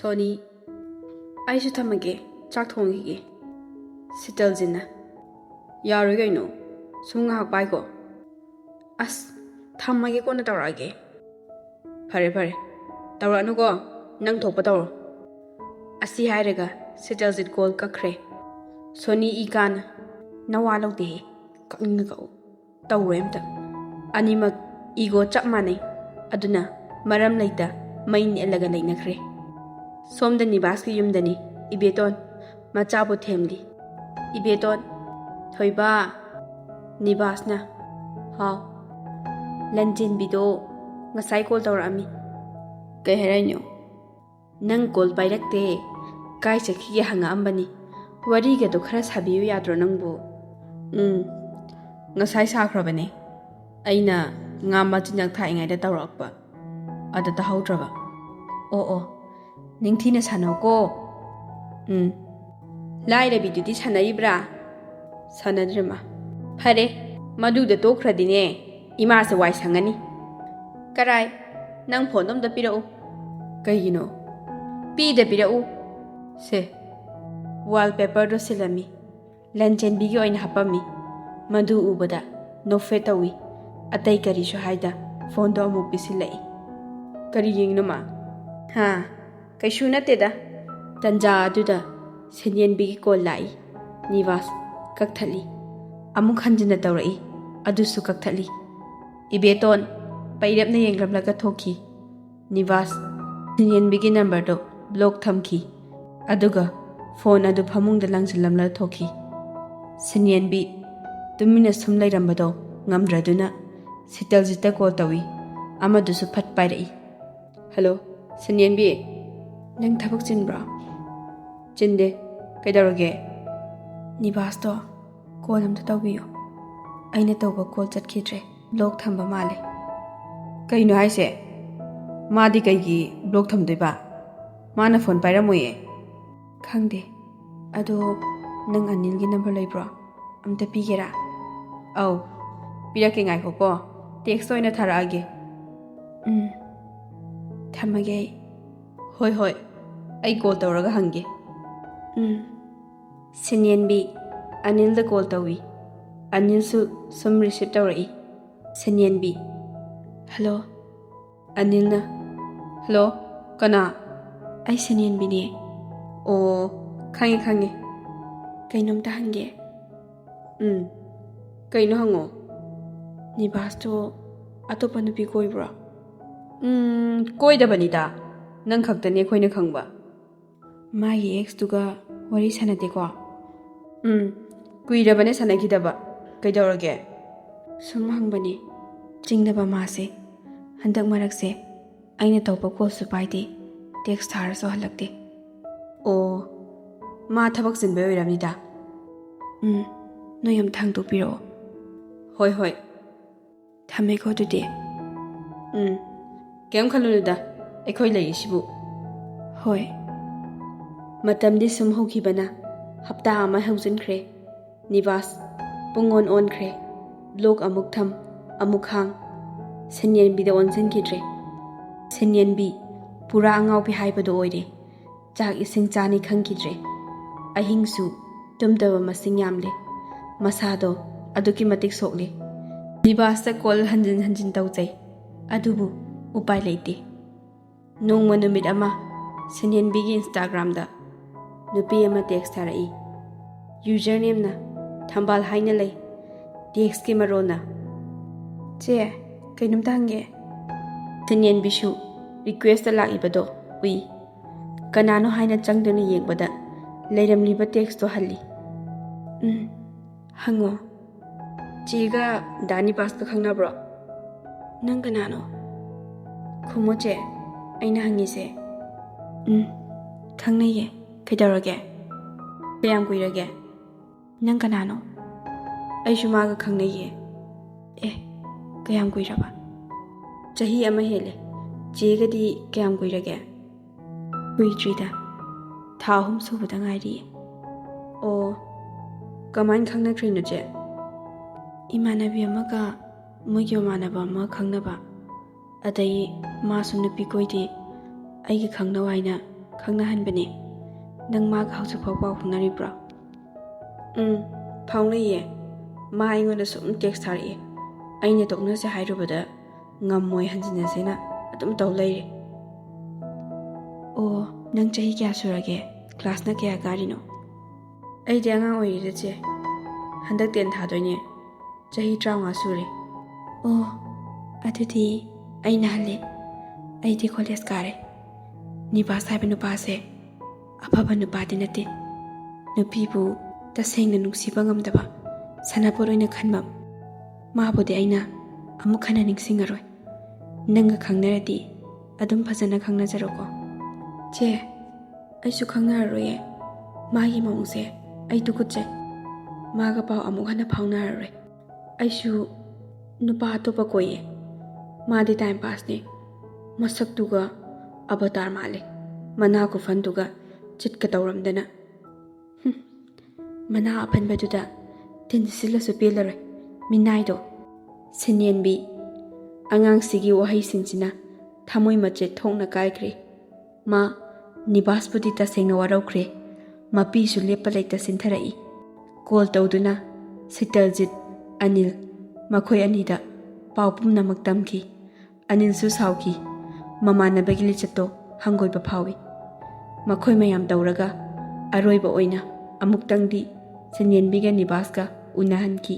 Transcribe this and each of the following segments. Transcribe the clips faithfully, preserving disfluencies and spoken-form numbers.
Sony, ꯑꯩꯁꯨ ꯊꯝꯃꯒꯦ, ꯆꯥꯛ ꯊꯣꯡꯈꯤꯒꯦ꯫ ꯁꯤꯇꯜꯖꯤꯠꯅ, ꯌꯥꯔꯣꯏ ꯀꯩꯅꯣ, ꯁꯨꯝ ꯉꯥꯏꯍꯥꯛ ꯄꯥꯏꯀꯣ꯫ ꯑꯁ, ꯊꯝꯃꯒꯦ, ꯀꯣꯟꯅ ꯇꯧꯔꯛꯑꯒꯦ꯫ ꯐꯔꯦ ꯐꯔꯦ, ꯇꯧꯔꯛꯑꯅꯨꯀꯣ, ꯅꯪ ꯊꯣꯛꯄ ꯇꯧꯔꯣ꯫ ꯑꯁꯤ ꯍꯥꯏꯔꯒ ꯁꯤꯇꯜꯖꯤꯠ ꯀꯣꯜ ꯀꯛꯈ꯭ꯔꯦ꯫ ꯁꯣꯅꯤ ꯏ ꯀꯥꯅ, ꯅꯋꯥ ꯂꯧꯗꯦꯍꯦ, ꯀꯛꯅꯤꯡꯅ ꯀꯛꯎ, ꯇꯧꯔꯣꯏ ꯑꯝꯇ꯫ ꯑꯅꯤꯃꯛ ꯏꯒꯣ ꯆꯞ ꯃꯥꯟꯅꯩ, ꯑꯗꯨꯅ ꯃꯔꯝ ꯂꯩꯇ ꯃꯩ ꯅꯦꯠꯂꯒ ꯂꯩꯅꯈ꯭ꯔꯦ꯫ ꯁꯣꯝꯗ ꯅꯤꯕꯥꯁꯀꯤ ꯌꯨꯝꯗꯅꯤ꯫ ꯏꯕꯦꯇꯣꯟ ꯃꯆꯥꯕꯨ ꯊꯦꯝꯂꯤ꯫ ꯏꯕꯦꯇꯣꯟ, ꯊꯣꯏꯕ꯫ ꯅꯤꯕꯥꯁꯅ, ꯍꯥꯎ꯫ ꯂꯟꯆꯦꯟꯕꯤꯗꯣ ꯉꯁꯥꯏ ꯀꯣꯜ ꯇꯧꯔꯛꯑꯝꯃꯤ꯫ ꯀꯩ ꯍꯥꯏꯔꯛꯏꯅꯣ? ꯅꯪ ꯀꯣꯜ ꯄꯥꯏꯔꯛꯇꯦ, ꯀꯥꯏ ꯆꯠꯈꯤꯒꯦ ꯍꯪꯉꯛꯑꯝꯕꯅꯤ꯫ ꯋꯥꯔꯤꯒꯗꯣ ꯈꯔ ꯁꯥꯕꯤꯌꯨ ꯌꯥꯗ꯭ꯔꯣ ꯅꯪꯕꯨ? ꯎꯝ, ꯉꯁꯥꯏ ꯁꯥꯈ꯭ꯔꯕꯅꯦ꯫ ꯑꯩꯅ ꯉꯥ ꯃꯆꯤꯟꯖꯥꯛ ꯊꯥꯛꯏꯉꯩꯗ ꯇꯧꯔꯛꯄ, ꯑꯗ ꯇꯥꯍꯧꯗ꯭ꯔꯕ꯫ ꯑꯣ ꯑꯣ, ꯅꯤꯡꯊꯤꯅ ꯁꯥꯟꯅꯧꯀꯣ꯫ ꯎꯝ꯫ ꯂꯥꯏꯔꯕꯤꯗꯨꯗꯤ ꯁꯥꯟꯅꯔꯤꯕ꯭ꯔꯥ? ꯁꯥꯟꯅꯗ꯭ꯔꯦ ꯃꯥ꯫ ꯐꯔꯦ, ꯃꯗꯨꯗ ꯇꯣꯛꯈ꯭ꯔꯗꯤꯅꯦ, ꯏꯃꯥꯁꯦ ꯋꯥꯏ ꯁꯪꯉꯅꯤ꯫ ꯀꯔꯥꯏ? ꯅꯪ ꯐꯣꯟꯗꯣ ꯑꯝꯇ ꯄꯤꯔꯛꯎ꯫ ꯀꯩꯒꯤꯅꯣ? ꯄꯤꯗ ꯄꯤꯔꯛꯎ꯫ ꯁꯦ꯫ ꯋꯥꯜ ꯄꯦꯄꯔꯗꯣ ꯁꯤꯜꯂꯝꯃꯤ꯫ ꯂꯟꯆꯦꯟꯕꯤꯒꯤ ꯑꯣꯏꯅ ꯍꯥꯞꯄꯝꯃꯤ꯫ ꯃꯗꯨ ꯎꯕꯗ ꯅꯣꯛꯐꯦꯠ ꯇꯧꯏ꯫ ꯑꯇꯩ ꯀꯔꯤꯁꯨ ꯍꯥꯏꯗ ꯐꯣꯟꯗꯣ ꯑꯃꯨꯛ ꯄꯤꯁꯤꯜꯂꯛꯏ꯫ ꯀꯔꯤ ꯌꯦꯡꯉꯤꯅꯣ ꯃꯥ? ꯍꯥ? ꯀꯩꯁꯨ ꯅꯠꯇꯦꯗ꯫ ꯇꯟꯖꯥ ꯑꯗꯨꯗ ꯁꯦꯟꯌꯦꯟꯕꯤꯒꯤ ꯀꯣꯜ ꯂꯥꯛꯏ꯫ ꯅꯤꯕꯥꯁ ꯀꯛꯊꯠꯂꯤ꯫ ꯑꯃꯨꯛ ꯍꯟꯖꯤꯟꯅ ꯇꯧꯔꯛꯏ꯫ ꯑꯗꯨꯁꯨ ꯀꯛꯊꯠꯂꯤ꯫ ꯏꯕꯦꯇꯣꯟ ꯄꯩꯔꯞꯅ ꯌꯦꯡꯂꯝꯂꯒ ꯊꯣꯛꯈꯤ꯫ ꯅꯤꯕꯥꯁ ꯁꯦꯟꯌꯦꯟꯕꯤꯒꯤ ꯅꯝꯕꯔꯗꯨ ꯕ꯭ꯂꯣꯛ ꯊꯝꯈꯤ꯫ ꯑꯗꯨꯒ ꯐꯣꯟ ꯑꯗꯨ ꯐꯃꯨꯡꯗ ꯂꯪꯁꯤꯜꯂꯝꯂꯒ ꯊꯣꯛꯈꯤ꯫ ꯁꯦꯟꯌꯦꯟꯕꯤ ꯇꯨꯃꯤꯟꯅ ꯁꯨꯝ ꯂꯩꯔꯝꯕꯗꯣ ꯉꯝꯗ꯭ꯔꯗꯨꯅ ꯁꯤꯇꯜꯖꯤꯠꯇ ꯀꯣꯜ ꯇꯧꯏ꯫ ꯑꯃꯗꯨꯁꯨ ꯐꯠ ꯄꯥꯏꯔꯛꯏ꯫ ꯍꯜꯂꯣ, ꯁꯦꯟꯌꯦꯟꯕꯤ꯫ ꯅꯪ ꯊꯕꯛ ꯆꯤꯟꯕ꯭ꯔꯣ? ꯆꯤꯟꯗꯦ꯫ ꯀꯩꯗꯧꯔꯒꯦ? ꯅꯤꯕꯥꯁꯇꯣ ꯀꯣꯜ ꯑꯝꯇ ꯇꯧꯕꯤꯌꯨ꯫ ꯑꯩꯅ ꯇꯧꯕ ꯀꯣꯜ ꯆꯠꯈꯤꯗ꯭ꯔꯦ꯫ ꯕ꯭ꯂꯣꯛ ꯊꯝꯕ ꯃꯥꯜꯂꯦ꯫ ꯀꯩꯅꯣ ꯍꯥꯏꯁꯦ? ꯃꯥꯗꯤ ꯀꯩꯒꯤ ꯕ꯭ꯂꯣꯛ ꯊꯝꯗꯣꯏꯕ? ꯃꯥꯅ ꯐꯣꯟ ꯄꯥꯏꯔꯝꯃꯣꯏꯌꯦ꯫ ꯈꯪꯗꯦ꯫ ꯑꯗꯣ ꯅꯪ ꯑꯅꯤꯜꯒꯤ ꯅꯝꯕꯔ ꯂꯩꯕ꯭ꯔꯣ? ꯑꯝꯇ ꯄꯤꯒꯦꯔꯥ? ꯑꯧ, ꯄꯤꯔꯛꯀꯦ, ꯉꯥꯏꯈꯣꯀꯣ꯫ ꯇꯦꯛꯁꯇ ꯑꯣꯏꯅ ꯊꯥꯔꯛꯑꯒꯦ꯫ ꯎꯝ꯫ ꯊꯝꯃꯒꯦ ꯑꯩ꯫ ꯍꯣꯏ, ꯍꯣꯏ꯫ ꯑꯩ ꯀꯣꯜ ꯇꯧꯔꯒ ꯍꯪꯒꯦ꯫ ꯎꯝ꯫ ꯁꯤꯟꯌꯦꯟꯕꯤ, ꯑꯅꯤꯜꯗ ꯀꯣꯜ ꯇꯧꯏ꯫ ꯑꯅꯤꯜꯁꯨ ꯁꯨꯝ ꯔꯤꯁꯤꯞ ꯇꯧꯔꯛꯏ꯫ ꯁꯤꯟꯌꯦꯟꯕꯤ, "ꯍꯜꯂꯣ"꯫ ꯑꯅꯤꯜꯅ, "ꯍꯜꯂꯣ, ꯀꯅꯥ?" "ꯑꯩ ꯁꯤꯟꯌꯦꯟꯕꯤꯅꯦ"꯫ "ꯑꯣ, ꯈꯪꯉꯦ, ꯈꯪꯉꯦ꯫ ꯀꯩꯅꯣꯝꯇ ꯍꯪꯒꯦ"꯫ "ꯎꯝ, ꯀꯩꯅꯣ ꯍꯪꯉꯣ"꯫ "ꯅꯤꯕꯥꯁꯇꯣ ꯑꯇꯣꯞꯄ ꯅꯨꯄꯤ ꯀꯣꯏꯕ꯭ꯔꯣ?" "ꯎꯝ, ꯀꯣꯏꯗꯕꯅꯤꯗ꯫ ꯅꯪ ꯈꯛꯇꯅꯦ ꯑꯩꯈꯣꯏꯅ ꯈꯪꯕ"꯫ "ꯃꯥꯒꯤ ꯑꯦꯛꯁꯇꯨꯒ ꯋꯥꯔꯤ ꯁꯥꯟꯅꯗꯦꯀꯣ?" "ꯎꯝ, ꯀꯨꯏꯔꯕꯅꯦ ꯁꯥꯟꯅꯈꯤꯗꯕ꯫ ꯀꯩꯗꯧꯔꯒꯦ?" "ꯁꯨꯝ ꯍꯪꯕꯅꯦ, ꯆꯤꯡꯅꯕ ꯃꯥꯁꯦ꯫ ꯍꯟꯗꯛ ꯃꯔꯛꯁꯦ ꯑꯩꯅ ꯇꯧꯕ ꯀꯣꯜꯁꯨ ꯄꯥꯏꯗꯦ, ꯇꯦꯛꯁ ꯊꯥꯔꯁꯨ ꯍꯜꯂꯛꯇꯦ"꯫ "ꯑꯣ, ꯃꯥ ꯊꯕꯛ ꯆꯤꯟꯕꯩ ꯑꯣꯏꯔꯝꯅꯤꯗ"꯫ "ꯎꯝ, ꯅꯣꯏ ꯑꯝꯇ ꯍꯪꯗꯣꯛꯄꯤꯔꯛꯑꯣ"꯫ "ꯍꯣꯏ, ꯍꯣꯏ"꯫ "ꯊꯝꯃꯦꯀꯣ ꯑꯗꯨꯗꯤ"꯫ "ꯎꯝ, ꯀꯩꯝ ꯈꯜꯂꯨꯅꯨꯗ, ꯑꯩꯈꯣꯏ ꯂꯩꯔꯤꯁꯤꯕꯨ"꯫ "ꯍꯣꯏ"꯫ ꯃꯇꯝꯗꯤ ꯁꯨꯝ ꯍꯧꯈꯤꯕꯅ ꯍꯞꯇꯥ ꯑꯃ ꯍꯧꯖꯤꯟꯈ꯭ꯔꯦ꯫ ꯅꯤꯕꯥꯁ ꯄꯨꯡ ꯑꯣꯟ ꯑꯣꯟꯈ꯭ꯔꯦ꯫ ꯂꯣꯛ ꯑꯃꯨꯛ ꯊꯝ, ꯑꯃꯨꯛ ꯍꯥꯡ꯫ ꯁꯤꯟꯌꯦꯟꯕꯤꯗ ꯑꯣꯟꯁꯤꯟꯈꯤꯗ꯭ꯔꯦ꯫ ꯁꯤꯟꯌꯦꯟꯕꯤ ꯄꯨꯔꯥ ꯑꯉꯥꯎꯕꯤ ꯍꯥꯏꯕꯗꯨ ꯑꯣꯏꯔꯦ꯫ ꯆꯥꯛ ꯏꯁꯤꯡ ꯆꯥꯅꯤ ꯈꯪꯈꯤꯗ꯭ꯔꯦ꯫ ꯑꯍꯤꯡꯁꯨ ꯇꯨꯝꯗꯕ ꯃꯁꯤꯡ ꯌꯥꯝꯂꯦ꯫ ꯃꯁꯥꯗꯣ ꯑꯗꯨꯛꯀꯤ ꯃꯇꯤꯛ ꯁꯣꯛꯂꯦ꯫ ꯅꯤꯕꯥꯁꯇ ꯀꯣꯜ ꯍꯟꯖꯤꯟ ꯍꯟꯖꯤꯟ ꯇꯧꯖꯩ, ꯑꯗꯨꯕꯨ ꯎꯄꯥꯏ ꯂꯩꯇꯦ꯫ ꯅꯣꯡꯃ ꯅꯨꯃꯤꯠ ꯑꯃ ꯁꯤꯟꯌꯦꯟꯕꯤꯒꯤ ꯏꯟꯁꯇꯥꯒ꯭ꯔꯥꯝꯗ ꯅꯨꯄꯤ ꯑꯃ ꯇꯦꯛꯁ ꯊꯥꯔꯛꯏ꯫ ꯌꯨꯖꯔ ꯅꯦꯝꯅ ꯊꯝꯕꯥꯜ ꯍꯥꯏꯅ ꯂꯩ꯫ ꯇꯦꯛꯁꯀꯤ ꯃꯔꯣꯜꯅ, "ꯆꯦ, ꯀꯩꯅꯣꯝꯇ ꯍꯪꯒꯦ"꯫ ꯁꯤꯟꯌꯦꯟꯕꯤꯁꯨ ꯔꯤꯀ꯭ꯋꯦꯁꯇ ꯂꯥꯛꯏꯕꯗꯣ ꯎꯏ꯫ ꯀꯅꯥꯅꯣ ꯍꯥꯏꯅ ꯆꯪꯗꯨꯅ ꯌꯦꯡꯕꯗ ꯂꯩꯔꯝꯂꯤꯕ ꯇꯦꯛꯁꯇꯣ ꯍꯜꯂꯤ꯫ "ꯎꯝ, ꯍꯪꯉꯣ"꯫ "ꯆꯦꯒ ꯗꯥ ꯅꯤꯕꯥꯁꯀ ꯈꯪꯅꯕ꯭ꯔꯣ?" "ꯅꯪ ꯀꯅꯥꯅꯣ?" "ꯈꯨꯝꯃꯣ ꯆꯦ, ꯑꯩꯅ ꯍꯪꯉꯤꯁꯦ"꯫ "ꯎꯝ, ꯈꯪꯅꯩꯌꯦ꯫ ꯀꯩꯗꯧꯔꯒꯦ? ꯀꯌꯥꯝ ꯀꯨꯏꯔꯒꯦ?" "ꯅꯪ ꯀꯅꯥꯅꯣ?" "ꯑꯩꯁꯨ ꯃꯥꯒ ꯈꯪꯅꯩꯌꯦ"꯫ "ꯑꯦ, ꯀꯌꯥꯝ ꯀꯨꯏꯔꯕ?" "ꯆꯍꯤ ꯑꯃ ꯍꯦꯜꯂꯦ"꯫ "ꯆꯦꯒꯗꯤ ꯀꯌꯥꯝ ꯀꯨꯏꯔꯒꯦ?" "ꯀꯨꯏꯗ꯭ꯔꯤꯗ, ꯊꯥ ꯑꯍꯨꯝ ꯁꯨꯕꯗ ꯉꯥꯏꯔꯤꯌꯦ"꯫ "ꯑꯣ, ꯀꯃꯥꯏꯅ ꯈꯪꯅꯈ꯭ꯔꯤꯅꯣ ꯆꯦ?" "ꯏꯃꯥꯟꯅꯕꯤ ꯑꯃꯒ ꯃꯣꯏꯒꯤ ꯃꯃꯥꯟꯅꯕ ꯑꯃ ꯈꯪꯅꯕ, ꯑꯗꯩ ꯃꯥꯁꯨ ꯅꯨꯄꯤ ꯀꯣꯏꯗꯦ, ꯑꯩꯒꯤ ꯈꯪꯅꯧ ꯍꯥꯏꯅ ꯈꯪꯅꯍꯟꯕꯅꯦ꯫ ꯅꯪ ꯃꯥꯒ ꯍꯧꯖꯤꯛꯐꯥꯎ ꯄꯥꯎ ꯐꯥꯎꯅꯔꯤꯕ꯭ꯔꯣ? ꯎꯝ, ꯐꯥꯎꯅꯩꯌꯦ꯫ ꯃꯥ ꯑꯩꯉꯣꯟꯗ ꯁꯨꯝ ꯇꯦꯛꯁ ꯊꯥꯔꯛꯑꯦ꯫ ꯑꯩꯅ ꯇꯣꯛꯅꯁꯦ ꯍꯥꯏꯔꯨꯕꯗ ꯉꯝꯃꯣꯏ, ꯍꯟꯖꯤꯟꯅꯁꯦꯅ ꯑꯗꯨꯝ ꯇꯧ ꯂꯩꯔꯦ꯫ ꯑꯣ, ꯅꯪ ꯆꯍꯤ ꯀꯌꯥ ꯁꯨꯔꯒꯦ? ꯀ꯭ꯂꯥꯁꯅ ꯀꯌꯥ ꯀꯥꯔꯤꯅꯣ? ꯑꯩꯗꯤ ꯑꯉꯥꯡ ꯑꯣꯏꯔꯤꯗ, ꯆꯦ꯫ ꯍꯟꯗꯛ ꯇꯦꯟ ꯊꯥꯗꯣꯏꯅꯦ꯫ ꯆꯍꯤ ꯇꯔꯥꯃꯉꯥ ꯁꯨꯔꯦ꯫ ꯑꯣ, ꯑꯗꯨꯗꯤ ꯑꯩꯅ ꯍꯜꯂꯦ꯫ ꯑꯩꯗꯤ ꯀꯣꯂꯦꯖ ꯀꯥꯔꯦ꯫ ꯅꯤꯕꯥꯁ ꯍꯥꯏꯕ ꯅꯨꯄꯥꯁꯦ ꯑꯐꯕ ꯅꯨꯄꯥꯗꯤ ꯅꯠꯇꯦ꯫ ꯅꯨꯄꯤꯕꯨ ꯇꯁꯦꯡꯅ ꯅꯨꯡꯁꯤꯕ ꯉꯝꯗꯕ ꯁꯥꯟꯅꯄꯣꯠ ꯑꯣꯏꯅ ꯈꯟꯕ꯫ ꯃꯥꯕꯨꯗꯤ ꯑꯩꯅ ꯑꯃꯨꯛ ꯍꯟꯅ ꯅꯤꯡꯁꯤꯡꯉꯔꯣꯏ꯫ ꯅꯪꯒ ꯈꯪꯅꯔꯗꯤ ꯑꯗꯨꯝ ꯐꯖꯅ ꯈꯪꯅꯖꯔꯣꯀꯣ꯫ ꯆꯦ, ꯑꯩꯁꯨ ꯈꯪꯅꯔꯔꯣꯏꯌꯦ꯫ ꯃꯥꯒꯤ ꯃꯑꯣꯡꯁꯦ ꯑꯩ ꯇꯨꯀꯠꯆꯩ꯫ ꯃꯥꯒ ꯄꯥꯎ ꯑꯃꯨꯛ ꯍꯟꯅ ꯐꯥꯎꯅꯔꯔꯣꯏ꯫ ꯑꯩꯁꯨ ꯅꯨꯄꯥ ꯑꯇꯣꯞꯄ ꯀꯣꯏꯌꯦ꯫ ꯃꯥꯗꯤ ꯇꯥꯏꯝ ꯄꯥꯁꯅꯦ꯫ ꯃꯁꯛꯇꯨꯒ ꯑꯕꯇꯥꯔ ꯃꯥꯜꯂꯦ꯫ ꯃꯅꯥ ꯈꯨꯐꯟꯗꯨꯒ ꯆꯤꯠꯀ ꯇꯧꯔꯝꯗꯅ꯫ ꯍꯨꯝ, ꯃꯅꯥ ꯑꯐꯟꯕꯗꯨꯗ ꯇꯤꯟ ꯁꯤꯠꯂꯁꯨ ꯄꯦꯜꯂꯔꯣꯏ꯫ ꯃꯤꯅꯥꯏꯗꯣ꯫ ꯁꯤꯟꯌꯦꯟꯕꯤ꯫ ꯑꯉꯥꯡꯁꯤꯒꯤ ꯋꯥꯍꯩꯁꯤꯡꯁꯤꯅ ꯊꯃꯣꯏ ꯃꯆꯦꯠ ꯊꯣꯛꯅ ꯀꯥꯏꯈ꯭ꯔꯦ꯫ ꯃꯥ ꯅꯤꯕꯥꯁꯄꯨꯗꯤ ꯇꯁꯦꯡꯅ ꯋꯥꯔꯧꯈ꯭ꯔꯦ꯫ ꯃꯄꯤꯁꯨ ꯂꯦꯞꯄ ꯂꯩꯇ ꯁꯤꯟꯊꯔꯛꯏ꯫ ꯀꯣꯜ ꯇꯧꯗꯨꯅ ꯁꯤꯇꯜꯖꯤꯠ, ꯑꯅꯤꯜ, ꯃꯈꯣꯏ ꯑꯅꯤꯗ ꯄꯥꯎ ꯄꯨꯝꯅꯃꯛ ꯇꯝꯈꯤ꯫ ꯑꯅꯤꯜꯁꯨ ꯁꯥꯎꯈꯤ꯫ ꯃꯃꯥꯟꯅꯕꯒꯤ ꯂꯤꯆꯠꯇꯣ ꯍꯪꯒꯣꯏꯕ ꯐꯥꯎꯏ꯫ ꯃꯈꯣꯏ ꯃꯌꯥꯝ ꯇꯧꯔꯒ ꯑꯔꯣꯏꯕ ꯑꯣꯏꯅ ꯑꯃꯨꯛꯇꯪꯗꯤ ꯁꯤꯟꯌꯦꯟꯕꯤꯒ ꯅꯤꯕꯥꯁꯀ ꯎꯅꯍꯟꯈꯤ꯫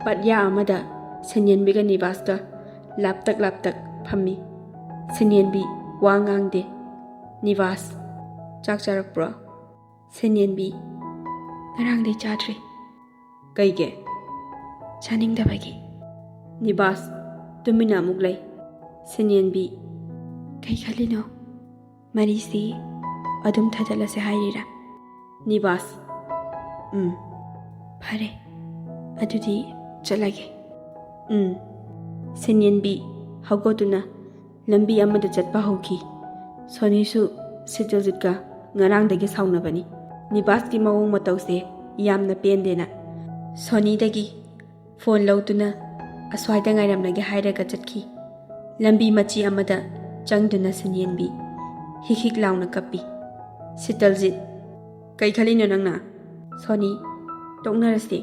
ꯄꯠꯌꯥ ꯑꯃꯗ ꯁꯤꯟꯌꯦꯟꯕꯤꯒ ꯅꯤꯕꯥꯁꯀ ꯂꯥꯞꯇꯛ ꯂꯥꯞꯇꯛ ꯐꯝꯃꯤ꯫ ꯁꯤꯟꯌꯦꯟꯕꯤ ꯋꯥ ꯉꯥꯡꯗꯦ꯫ ꯅꯤꯕꯥꯁ, "ꯆꯥꯛ ꯆꯥꯔꯛꯄ꯭ꯔꯣ?" ꯁꯤꯟꯌꯦꯟꯕꯤ, "ꯉꯔꯥꯡꯗꯩ ꯆꯥꯗ꯭ꯔꯤ꯫" "ꯀꯩꯒꯤ?" "ꯆꯥꯅꯤꯡꯗꯕꯒꯤ꯫" ꯅꯤꯕꯥꯁ ꯇꯨꯃꯤꯟꯅ ꯑꯃꯨꯛ ꯂꯩ꯫ ꯁꯤꯟꯌꯦꯟꯕꯤ, "ꯀꯩ ꯈꯜꯂꯤꯅꯣ? ꯃꯔꯤꯁꯤ ꯑꯗꯨꯝ ꯊꯥꯗꯠꯂꯁꯦ ꯍꯥꯏꯔꯤꯔꯥ?" ꯅꯤꯕꯥꯁ, "ꯎꯝ꯫" "ꯐꯔꯦ, ꯑꯗꯨꯗꯤ ꯆꯠꯂꯒꯦ꯫" "ꯎꯝ꯫" ꯁꯤꯟꯌꯦꯟꯕꯤ ꯍꯧꯒꯠꯇꯨꯅ ꯂꯝꯕꯤ ꯑꯃꯗ ꯆꯠꯄ ꯍꯧꯈꯤ꯫ ꯁꯣꯅꯤꯁꯨ ꯁꯤꯇꯜꯖꯤꯠꯀ ꯉꯔꯥꯡꯗꯒꯤ ꯁꯥꯎꯅꯕꯅꯤ꯫ ꯅꯤꯕꯥꯁꯀꯤ ꯃꯑꯣꯡ ꯃꯇꯧꯁꯦ ꯌꯥꯝꯅ ꯄꯦꯟꯗꯦꯅ ꯁꯣꯅꯤꯗꯒꯤ ꯐꯣꯟ ꯂꯧꯗꯨꯅ ꯑꯁ꯭ꯋꯥꯏꯗ ꯉꯥꯏꯔꯝꯂꯒꯦ ꯍꯥꯏꯔꯒ ꯆꯠꯈꯤ꯫ ꯂꯝꯕꯤ ꯃꯆꯤ ꯑꯃꯗ ꯆꯪꯗꯨꯅ ꯁꯤꯟꯌꯦꯟꯕꯤ ꯍꯤꯛ ꯍꯤꯛ ꯂꯥꯎꯅ ꯀꯞꯄꯤ꯫ ꯁꯤꯇꯜꯖꯤꯠ, "ꯀꯩ ꯈꯜꯂꯤꯅꯣ ꯅꯪꯅ?" ꯁꯣꯅꯤ, "ꯇꯣꯛꯅꯔꯁꯤ꯫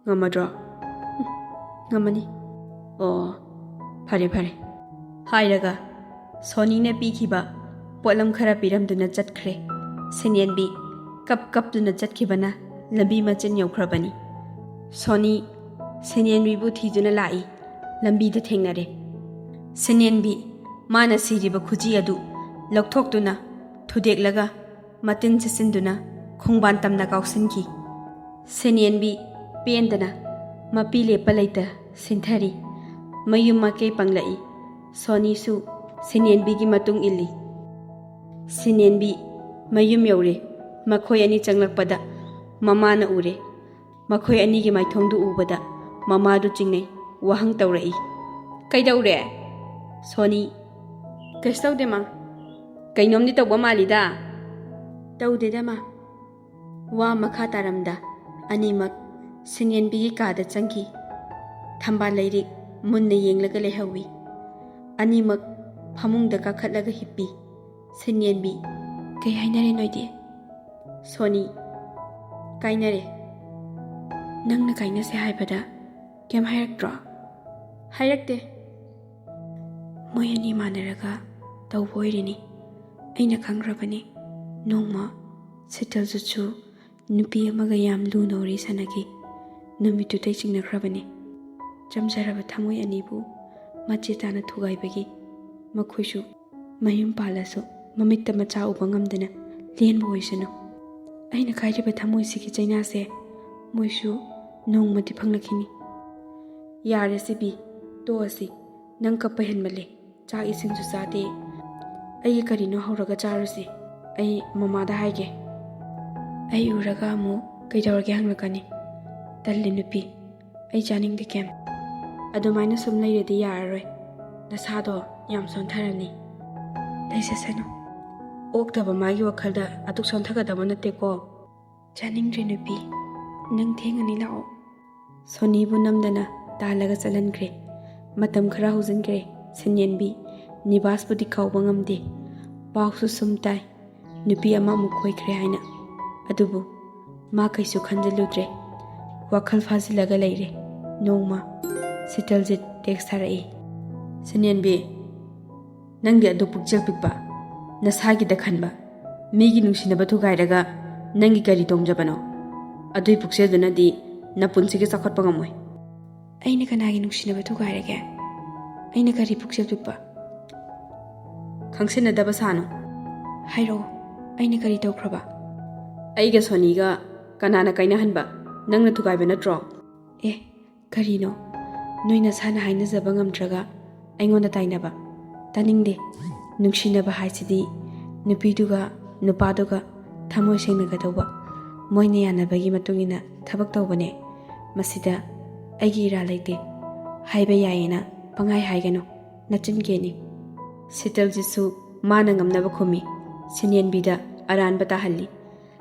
ꯉꯝꯃꯗ꯭ꯔꯣ?" "ꯎꯝ, ꯉꯝꯃꯅꯤ꯫" "ꯑꯣ, ꯐꯔꯦ ꯐꯔꯦ" ꯍꯥꯏꯔꯒ ꯁꯣꯅꯤꯅ ꯄꯤꯈꯤꯕ ꯄꯣꯠꯂꯝ ꯈꯔ ꯄꯤꯔꯝꯗꯨꯅ ꯆꯠꯈ꯭ꯔꯦ꯫ ꯁꯤꯅꯦꯟꯕꯤ ꯀꯞ ꯀꯞꯇꯨꯅ ꯆꯠꯈꯤꯕꯅ ꯂꯝꯕꯤ ꯃꯆꯤꯟ ꯌꯧꯈ꯭ꯔꯕꯅꯤ꯫ ꯁꯣꯅꯤ ꯁꯤꯅꯦꯟꯕꯤꯕꯨ ꯊꯤꯗꯨꯅ ꯂꯥꯛꯏ꯫ ꯂꯝꯕꯤꯗ ꯊꯦꯡꯅꯔꯦ꯫ ꯁꯤꯅꯦꯟꯕꯤ ꯃꯥꯅ ꯁꯤꯔꯤꯕ ꯈꯨꯖꯤ ꯑꯗꯨ ꯂꯧꯊꯣꯛꯇꯨꯅ ꯊꯨꯗꯦꯛꯂꯒ ꯃꯇꯤꯟ ꯁꯤꯠꯆꯤꯟꯗꯨꯅ ꯈꯣꯡꯕꯥꯟ ꯇꯝꯅ ꯀꯥꯎꯁꯤꯟꯈꯤ꯫ ꯁꯤꯅꯦꯟꯕꯤ ꯄꯦꯟꯗꯅ ꯃꯄꯤ ꯂꯦꯞꯄ ꯂꯩꯇ ꯁꯤꯟꯊꯔꯤ꯫ ꯃꯌꯨꯝ ꯃꯥꯏꯀꯩ ꯄꯪꯂꯛꯏ꯫ ꯁꯣꯅꯤꯁꯨ ꯁꯤꯅꯦꯟꯕꯤꯒꯤ ꯃꯇꯨꯡ ꯏꯜꯂꯤ꯫ ꯁꯤꯅꯦꯟꯕꯤ ꯃꯌꯨꯝ ꯌꯧꯔꯦ꯫ ꯃꯈꯣꯏ ꯑꯅꯤ ꯆꯪꯂꯛꯄꯗ ꯃꯃꯥꯅ ꯎꯔꯦ꯫ ꯃꯈꯣꯏ ꯑꯅꯤꯒꯤ ꯃꯥꯏꯊꯣꯡꯗꯨ ꯎꯕꯗ ꯃꯃꯥꯗꯨ ꯆꯤꯡꯅꯩ꯫ ꯋꯥꯍꯪ ꯇꯧꯔꯛꯏ꯫ "ꯀꯩꯗꯧꯔꯦ?" ꯁꯣꯅꯤ, "ꯀꯩꯁꯨ ꯇꯧꯗꯦ, ꯃꯥ꯫" "ꯀꯩꯅꯣꯝꯗꯤ ꯇꯧꯕ ꯃꯥꯜꯂꯤꯗ꯫" "ꯇꯧꯗꯦꯗ, ꯃꯥ꯫" ꯋꯥ ꯃꯈꯥ ꯇꯥꯔꯝꯗ ꯑꯅꯤꯃꯛ ꯁꯤꯅꯦꯟꯕꯤꯒꯤ ꯀꯥꯗ ꯆꯪꯈꯤ꯫ ꯊꯝꯕꯥꯜ ꯂꯩꯔꯤꯛ ꯃꯨꯟꯅ ꯌꯦꯡꯂꯒ ꯂꯩꯍꯧꯏ꯫ ꯑꯅꯤꯃꯛ ꯐꯃꯨꯡꯗ ꯀꯥꯈꯠꯂꯒ ꯍꯤꯞꯄꯤ꯫ ꯁꯤꯅꯦꯟꯕꯤ, "ꯀꯩ ꯍꯥꯏꯅꯔꯦ ꯅꯣꯏꯗꯤ?" ꯁꯣꯅꯤ, "ꯀꯥꯏꯅꯔꯦ꯫" "ꯅꯪꯅ ꯀꯥꯏꯅꯁꯦ ꯍꯥꯏꯕꯗ ꯀꯩꯝ ꯍꯥꯏꯔꯛꯇ꯭ꯔꯣ?" "ꯍꯥꯏꯔꯛꯇꯦ꯫" "ꯃꯣꯏ ꯑꯅꯤ ꯃꯥꯟꯅꯔꯒ ꯇꯧꯕ ꯑꯣꯏꯔꯤꯅꯤ꯫ ꯑꯩꯅ ꯈꯪꯈ꯭ꯔꯕꯅꯤ꯫ ꯅꯣꯡꯃ ꯁꯤꯇꯜꯖꯤꯠꯁꯨ ꯅꯨꯄꯤ ꯑꯃꯒ ꯌꯥꯝ ꯂꯨꯅ ꯋꯥꯔꯤ ꯁꯥꯟꯅꯈꯤ꯫ ꯅꯨꯃꯤꯠꯇꯨꯗꯩ ꯆꯤꯡꯅꯈ꯭ꯔꯕꯅꯤ꯫ ꯆꯝꯖꯔꯕ ꯊꯃꯣꯏ ꯑꯅꯤꯕꯨ ꯃꯆꯦ ꯇꯥꯅ ꯊꯨꯒꯥꯏꯕꯒꯤ ꯃꯈꯣꯏꯁꯨ ꯃꯌꯨꯝ ꯄꯥꯜꯂꯁꯨ ꯃꯃꯤꯠꯇ ꯃꯆꯥ ꯎꯕ ꯉꯝꯗꯅ ꯂꯦꯟꯕ ꯑꯣꯏꯁꯅꯨ꯫ ꯑꯩꯅ ꯀꯥꯏꯔꯤꯕ ꯊꯃꯣꯏꯁꯤꯒꯤ ꯆꯩꯅꯥꯁꯦ ꯃꯣꯏꯁꯨ ꯅꯣꯡꯃꯗꯤ ꯐꯪꯂꯛꯈꯤꯅꯤ꯫" "ꯌꯥꯔꯦ ꯁꯤꯕꯤ, ꯇꯣꯛꯑꯁꯤ꯫ ꯅꯪ ꯀꯞꯄ ꯍꯦꯟꯃꯜꯂꯦ꯫ ꯆꯥꯛ ꯏꯁꯤꯡꯁꯨ ꯆꯥꯗꯦ꯫ ꯑꯩꯒꯤ ꯀꯔꯤꯅꯣ ꯍꯧꯔꯒ ꯆꯥꯔꯨꯁꯤ꯫ ꯑꯩ ꯃꯃꯥꯗ ꯍꯥꯏꯒꯦ꯫ ꯑꯩ ꯎꯔꯒ ꯑꯃꯨꯛ ꯀꯩꯗꯧꯔꯒꯦ ꯍꯪꯂꯛꯀꯅꯤ꯫ ꯇꯜꯂꯦ ꯅꯨꯄꯤ, ꯑꯩ ꯆꯥꯅꯤꯡꯗꯦ ꯀꯩꯝ꯫ ꯑꯗꯨꯃꯥꯏꯅ ꯁꯨꯝ ꯂꯩꯔꯗꯤ ꯌꯥꯔꯔꯣꯏ꯫ ꯅꯁꯥꯗꯣ ꯌꯥꯝ ꯁꯣꯟꯊꯔꯅꯤ꯫" "ꯂꯩꯖꯁꯅꯨ꯫ ꯑꯣꯛꯇꯕ ꯃꯥꯒꯤ ꯋꯥꯈꯜꯗ ꯑꯗꯨꯛ ꯁꯣꯟꯊꯒꯗꯕ ꯅꯠꯇꯦꯀꯣ꯫" "ꯆꯥꯅꯤꯡꯗ꯭ꯔꯦ ꯅꯨꯄꯤ, ꯅꯪ ꯊꯦꯡꯉꯅꯤ, ꯂꯥꯛꯑꯣ꯫" ꯁꯣꯅꯤꯕꯨ ꯅꯝꯗꯅ ꯇꯥꯜꯂꯒ ꯆꯠꯍꯟꯈ꯭ꯔꯦ꯫ ꯃꯇꯝ ꯈꯔ ꯍꯧꯖꯤꯟꯈ꯭ꯔꯦ꯫ ꯁꯤꯟꯌꯦꯟꯕꯤ ꯅꯤꯕꯥꯁꯄꯨꯗꯤ ꯀꯥꯎꯕ ꯉꯝꯗꯦ꯫ ꯄꯥꯎꯁꯨ ꯁꯨꯝ ꯇꯥꯏ, ꯅꯨꯄꯤ ꯑꯃ ꯑꯃꯨꯛ ꯀꯣꯏꯈ꯭ꯔꯦ ꯍꯥꯏꯅ꯫ ꯑꯗꯨꯕꯨ ꯃꯥ ꯀꯩꯁꯨ ꯈꯟꯖꯤꯜꯂꯨꯗ꯭ꯔꯦ, ꯋꯥꯈꯜ ꯐꯥꯖꯤꯜꯂꯒ ꯂꯩꯔꯦ꯫ ꯅꯣꯡꯃ ꯁꯤꯇꯜꯖꯤꯠ ꯇꯦꯛꯁ ꯊꯥꯔꯛꯏ꯫ "ꯁꯤꯅꯦꯟꯕꯤ, ꯅꯪꯗꯤ ꯑꯗꯨ ꯄꯨꯛꯆꯦꯜ ꯄꯤꯛꯄ, ꯅꯁꯥꯒꯤꯗ ꯈꯟꯕ, ꯃꯤꯒꯤ ꯅꯨꯡꯁꯤꯅꯕ ꯊꯨꯒꯥꯏꯔꯒ ꯅꯪꯒꯤ ꯀꯔꯤ ꯇꯣꯡꯖꯕꯅꯣ? ꯑꯗꯨꯏ ꯄꯨꯛꯆꯦꯜꯗꯨꯅꯗꯤ ꯅꯄꯨꯟꯁꯤꯒꯤ ꯆꯥꯎꯈꯠꯄ ꯉꯝꯃꯣꯏ꯫" "ꯑꯩꯅ ꯀꯅꯥꯒꯤ ꯅꯨꯡꯁꯤꯅꯕ ꯊꯨꯒꯥꯏꯔꯒꯦ? ꯑꯩꯅ ꯀꯔꯤ ꯄꯨꯛꯆꯦꯜ ꯄꯤꯛꯄ?" "ꯈꯪꯁꯤꯟꯅꯗꯕ ꯁꯥꯅꯨ꯫" "ꯍꯥꯏꯔꯛꯑꯣ, ꯑꯩꯅ ꯀꯔꯤ ꯇꯧꯈ꯭ꯔꯕ?" "ꯑꯩꯒ ꯁꯣꯅꯤꯒ ꯀꯅꯥꯅ ꯀꯥꯏꯅꯍꯟꯕ? ꯅꯪꯅ ꯊꯨꯒꯥꯏꯕ ꯅꯠꯇ꯭ꯔꯣ?" "ꯑꯦ, ꯀꯔꯤꯅꯣ? ꯅꯣꯏ ꯅꯁꯥꯅ ꯍꯥꯏꯅꯖꯕ ꯉꯝꯗ꯭ꯔꯒ ꯑꯩꯉꯣꯟꯗ ꯇꯥꯏꯅꯕ? ꯇꯥꯅꯤꯡꯗꯦ꯫ ꯅꯨꯡꯁꯤꯅꯕ ꯍꯥꯏꯁꯤꯗꯤ ꯅꯨꯄꯤꯗꯨꯒ ꯅꯨꯄꯥꯗꯨꯒ ꯊꯃꯣꯏ ꯁꯦꯡꯅꯒꯗꯧꯕ, ꯃꯣꯏꯅ ꯌꯥꯅꯕꯒꯤ ꯃꯇꯨꯡ ꯏꯟꯅ ꯊꯕꯛ ꯇꯧꯕꯅꯦ꯫ ꯃꯁꯤꯗ ꯑꯩꯒꯤ ꯏꯔꯥ ꯂꯩꯇꯦ꯫ ꯍꯥꯏꯕ ꯌꯥꯏꯌꯦꯅ ꯄꯪꯍꯥꯏ ꯍꯥꯏꯒꯅꯨ, ꯅꯆꯤꯟ ꯀꯦꯅꯤ꯫" ꯁꯤꯇꯜꯖꯤꯠꯁꯨ ꯃꯥꯅ ꯉꯝꯅꯕ ꯈꯨꯝꯃꯤ, ꯁꯤꯅꯦꯟꯕꯤꯗ ꯑꯔꯥꯟꯕ ꯇꯥꯍꯜꯂꯤ꯫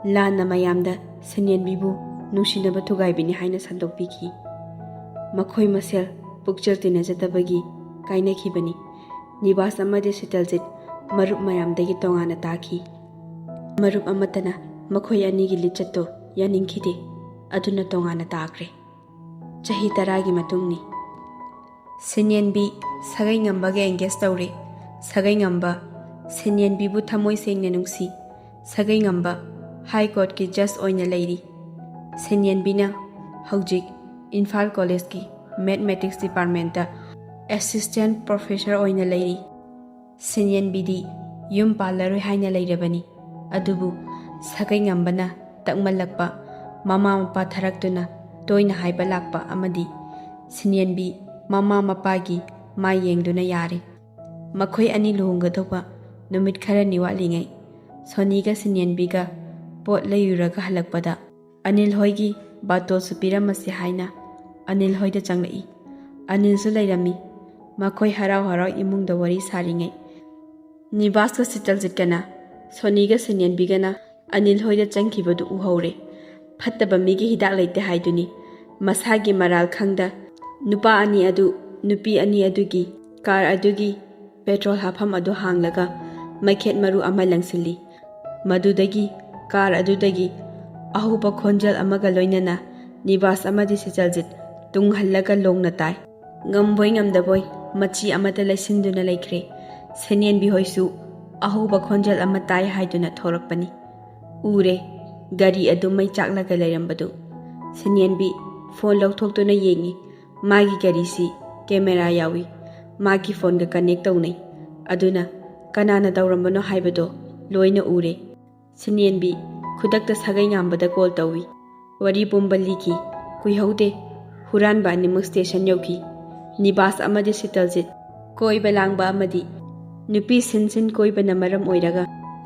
ꯂꯥꯟꯅ ꯃꯌꯥꯝꯗ ꯁꯤꯅꯦꯟꯕꯤꯕꯨ ꯅꯨꯡꯁꯤꯅꯕ ꯊꯨꯒꯥꯏꯕꯤꯅꯤ ꯍꯥꯏꯅ ꯁꯟꯗꯣꯛꯄꯤꯈꯤ꯫ ꯃꯈꯣꯏ ꯃꯁꯦꯜ ꯄꯨꯛꯆꯦꯜ ꯇꯤꯟꯅꯖꯗꯕꯒꯤ ꯀꯥꯏꯅꯈꯤꯕꯅꯤ꯫ ꯅꯤꯕꯥꯁ ꯑꯃꯗꯤ ꯁꯤꯇꯜꯖꯤꯠ ꯃꯔꯨꯞ ꯃꯌꯥꯝꯗꯒꯤ ꯇꯣꯉꯥꯟꯅ ꯇꯥꯈꯤ꯫ ꯃꯔꯨꯞ ꯑꯃꯠꯇꯅ ꯃꯈꯣꯏ ꯑꯅꯤꯒꯤ ꯂꯤꯆꯠꯇꯨ ꯌꯥꯅꯤꯡꯈꯤꯗꯦ꯫ ꯑꯗꯨꯅ ꯇꯣꯉꯥꯟꯅ ꯇꯥꯈ꯭ꯔꯦ꯫ ꯆꯍꯤ ꯇꯔꯥꯒꯤ ꯃꯇꯨꯡꯅꯤ꯫ ꯁꯤꯅꯦꯟꯕꯤ ꯁꯥꯒꯩꯉꯝꯕꯒ engage ꯇꯧꯔꯦ꯫ ꯁꯥꯒꯩꯉꯝꯕ ꯁꯤꯅꯦꯟꯕꯤꯕꯨ ꯊꯃꯣꯏ ꯁꯦꯡꯅ ꯅꯨꯡꯁꯤ꯫ ꯁꯥꯒꯩꯉꯝꯕ High Courtꯀꯤ judge ꯑꯣꯏꯅ ꯂꯩꯔꯤ꯫ ꯁꯤꯅꯦꯟꯕꯤꯅ ꯍꯧꯖꯤꯛ ꯏꯝꯐꯥꯜ ꯀꯣꯂꯦꯖꯀꯤ Mathematics Departmentꯇ assistant professor ꯑꯣꯏꯅ ꯂꯩꯔꯤ꯫ ꯁꯤꯅꯦꯟꯕꯤꯗꯤ ꯌꯨꯝ ꯄꯥꯜꯂꯔꯣꯏ ꯍꯥꯏꯅ ꯂꯩꯔꯕꯅꯤ꯫ ꯑꯗꯨꯕꯨ ꯁꯥꯒꯩꯉꯝꯕꯅ ꯇꯛꯃꯜꯂꯛꯄ, ꯃꯃꯥ ꯃꯄꯥ ꯊꯥꯔꯛꯇꯨꯅ ꯇꯣꯏꯅ ꯍꯥꯏꯕ ꯂꯥꯛꯄ ꯑꯃꯗꯤ ꯁꯤꯅꯦꯟꯕꯤ ꯃꯃꯥ ꯃꯄꯥꯒꯤ ꯃꯥꯏ ꯌꯦꯡꯗꯨꯅ ꯌꯥꯔꯦ꯫ ꯃꯈꯣꯏ ꯑꯅꯤ ꯂꯨꯍꯣꯡꯒꯗꯧꯕ ꯅꯨꯃꯤꯠ ꯈꯔꯅꯤ ꯋꯥꯠꯂꯤꯉꯩ ꯁꯣꯅꯤꯒ ꯁꯤꯅꯦꯟꯕꯤꯒ ꯄꯣꯠ ꯂꯩꯔꯨꯔꯒ ꯍꯜꯂꯛꯄꯗ ꯑꯅꯤꯜ ꯍꯣꯏꯒꯤ ꯕꯥꯇꯣꯜꯁꯨ ꯄꯤꯔꯝꯃꯁꯤ ꯍꯥꯏꯅ ꯑꯅꯤꯜ ꯍꯣꯏꯗ ꯆꯪꯂꯛꯏ꯫ ꯑꯅꯤꯜꯁꯨ ꯂꯩꯔꯝꯃꯤ꯫ ꯃꯈꯣꯏ ꯍꯔꯥꯎ ꯍꯔꯥꯎ ꯏꯃꯨꯡꯗ ꯋꯥꯔꯤ ꯁꯥꯔꯤꯉꯩ ꯅꯤꯕꯥꯁꯀ ꯁꯤꯇꯜꯖꯤꯠꯀꯅ ꯁꯣꯅꯤꯒ ꯁꯤꯅꯦꯟꯕꯤꯒꯅ ꯑꯅꯤꯜ ꯍꯣꯏꯗ ꯆꯪꯈꯤꯕꯗꯨ ꯎꯍꯧꯔꯦ꯫ ꯐꯠꯇꯕ ꯃꯤꯒꯤ ꯍꯤꯗꯥꯛ ꯂꯩꯇꯦ ꯍꯥꯏꯗꯨꯅꯤ꯫ ꯃꯁꯥꯒꯤ ꯃꯔꯥꯜ ꯈꯪꯗ ꯅꯨꯄꯥ ꯑꯅꯤ ꯑꯗꯨ, ꯅꯨꯄꯤ ꯑꯅꯤ ꯑꯗꯨꯒꯤ ꯀꯥꯔ ꯑꯗꯨꯒꯤ ꯄꯦꯇ꯭ꯔꯣꯜ ꯍꯥꯞꯐꯝ ꯑꯗꯨ ꯍꯥꯡꯂꯒ ꯃꯩꯈꯦꯠ ꯃꯔꯨ ꯑꯃ ꯂꯪꯁꯤꯜꯂꯤ꯫ ꯃꯗꯨꯗꯒꯤ ꯀꯥꯔ ꯑꯗꯨꯗꯒꯤ ꯑꯍꯧꯕ ꯈꯣꯟꯖꯦꯜ ꯑꯃꯒ ꯂꯣꯏꯅꯅ ꯅꯤꯕꯥꯁ ꯑꯃꯗꯤ ꯁꯤꯇꯜꯖꯤꯠ ꯇꯨꯡ ꯍꯜꯂꯒ ꯂꯣꯡꯅ ꯇꯥꯏ꯫ ꯉꯝꯕꯣꯏ ꯉꯝꯗꯕꯣꯏ ꯃꯆꯤ ꯑꯃꯗ ꯂꯩꯁꯤꯟꯗꯨꯅ ꯂꯩꯈ꯭ꯔꯦ꯫ ꯁꯦꯅꯦꯟꯕꯤ ꯍꯣꯏꯁꯨ ꯑꯍꯧꯕ ꯈꯣꯟꯖꯦꯜ ꯑꯃ ꯇꯥꯏ ꯍꯥꯏꯗꯨꯅ ꯊꯣꯔꯛꯄꯅꯤ꯫ ꯎꯔꯦ, ꯒꯥꯔꯤ ꯑꯗꯨ ꯃꯩ ꯆꯥꯛꯂꯒ ꯂꯩꯔꯝꯕꯗꯨ꯫ ꯁꯦꯅꯦꯟꯕꯤ ꯐꯣꯟ ꯂꯧꯊꯣꯛꯇꯨꯅ ꯌꯦꯡꯉꯤ꯫ ꯃꯥꯒꯤ ꯒꯥꯔꯤꯁꯤ ꯀꯦꯃꯦꯔꯥ ꯌꯥꯎꯏ꯫ ꯃꯥꯒꯤ ꯐꯣꯟꯒ ꯀꯅꯦꯛ ꯇꯧꯅꯩ꯫ ꯑꯗꯨꯅ ꯀꯅꯥꯅ ꯇꯧꯔꯝꯕꯅꯣ ꯍꯥꯏꯕꯗꯣ ꯂꯣꯏꯅ ꯎꯔꯦ꯫ ꯁꯦꯅꯦꯟꯕꯤ ꯈꯨꯗꯛꯇ ꯁꯥꯒꯩꯉꯥꯝꯕꯗ ꯀꯣꯜ ꯇꯧꯏ꯫ ꯋꯥꯔꯤ ꯄꯨꯝꯕ ꯂꯤꯈꯤ꯫ ꯀꯨꯏꯍꯧꯗꯦ, ꯍꯨꯔꯥꯟꯕ ꯑꯅꯤꯃꯛ ꯁ꯭ꯇꯦꯁꯟ ꯌꯧꯈꯤ꯫ ꯅꯤꯕꯥꯁ ꯑꯃꯗꯤ ꯁꯤꯇꯜꯖꯤꯠ ꯀꯣꯏꯕ ꯂꯥꯡꯕ ꯑꯃꯗꯤ ꯅꯨꯄꯤ ꯁꯤꯟ ꯁꯤꯟ ꯀꯣꯏꯕꯅ ꯃꯔꯝ ꯑꯣꯏꯔꯒ